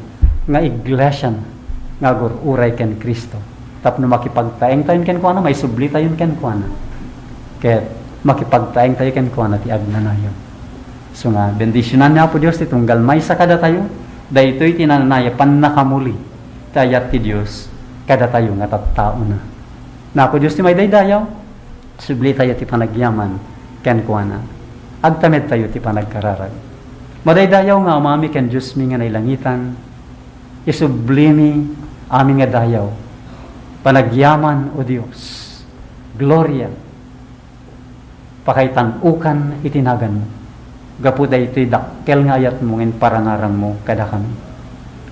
nga iglesiana nga agur-uray ken Cristo. Tapno makipagtaengtayon kenkuana, maisublitayon kenkuana. Ket makipagtaengtayo kenkuana ti agnanayon. So nga, bendisionan ni Apo Dios ti tunggal maysa kadatayo, daytoy ti nananaya pannakamuli ti ayat ti Dios kadatayo nga tattaona. Ni Apo Dios ti maidaydayaw, sublitayo ti panagyaman kenkuana. Agtamedtayo ti panagkararag. Madaydayaw nga Amami ken Diosmi nga nailangitan, isublimi amin nga dayaw, panagyaman, O Dios, gloria, pakaitan-okan iti naganmo. Gapu daytoy dakkel nga ayatmo nga inparangarangmo kadakami.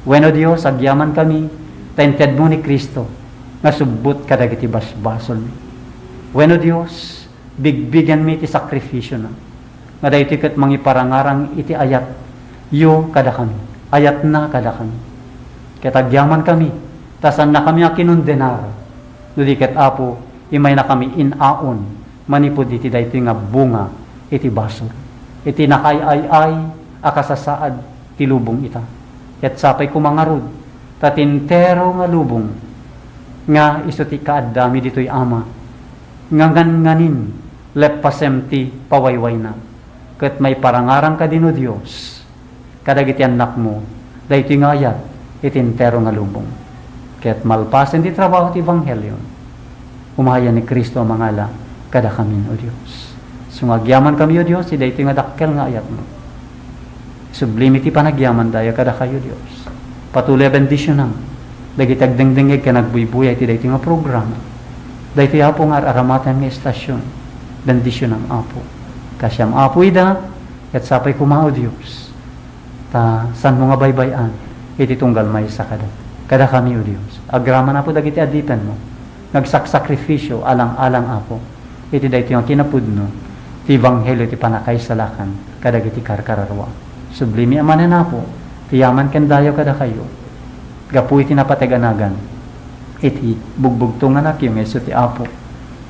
Wen, O Dios, agyamankami ta intedmo ni Cristo nga subbot kadagiti basbasolmi. Wen, O Dios, bigbigenmi ti sakrifisiona, nga daytoy ket mangiparangarang iti ayatyo kadakami, ayatna kadakami. Ket agyamankami, ta saannakami a kinondenar, no di ket, Apo, imaynakami in-aon manipud iti daytoy nga bunga iti basol, iti nakaay-ay-ay a kasasaad ti lubong ita. Ket sapay koma ngarud, ta ti entero nga lubong nga isu ti kaaddami ditoy, Ama, nga nganganin leppasem ti pawaywayna, ket maiparangarang kadin, O Dios, kadagiti annakmo, daytoy nga ayat iti entero nga lubong. Ket malpasen ti trabaho ti ebanghelio, umayan ni Cristo a mangala kadakamin, O Dios. Isu nga agyamankami, O Dios, iti daytoy nga dakkel nga ayatmo. Sublimi ti panagyamandayo kadakayo, Dios. Patuloy a bendisionam dagiti agdengdengngeg ken agbuybuya iti daytoy nga programa. Daytoy, Apo, nga ar-aramaten nga estasion, bendisionam, Apo. Kasiam, Apo, ida, ket sapay koma, O Dios, ta saanmo nga baybay-an iti tunggal maysa kada, kadakami, O Dios. Agraman, Apo, dagiti adipenmo nga agsaksakripisio alang-alang, Apo, iti daytoy nga kinapudno ti ebanghelio ti pannakaisalakan kadagiti karkararua. Sublimi a manen, Apo, ti yaman ken dayaw kadakayo gapu iti napateg a nagan iti bugbugto nga anakyo nga isu ti Apo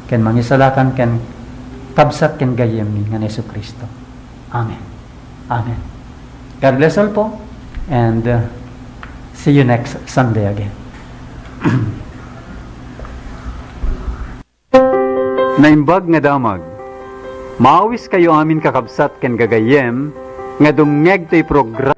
ken Mangisalakan ken kabsat ken gayyemmi nga ni Jesu-Cristo. Amen. Amen. God bless all po, and, uh, see you next Sunday again. Naimbag nga damag. Maawiskayo amin, kakabsat ken gagayyem, nga dumngeg toy programa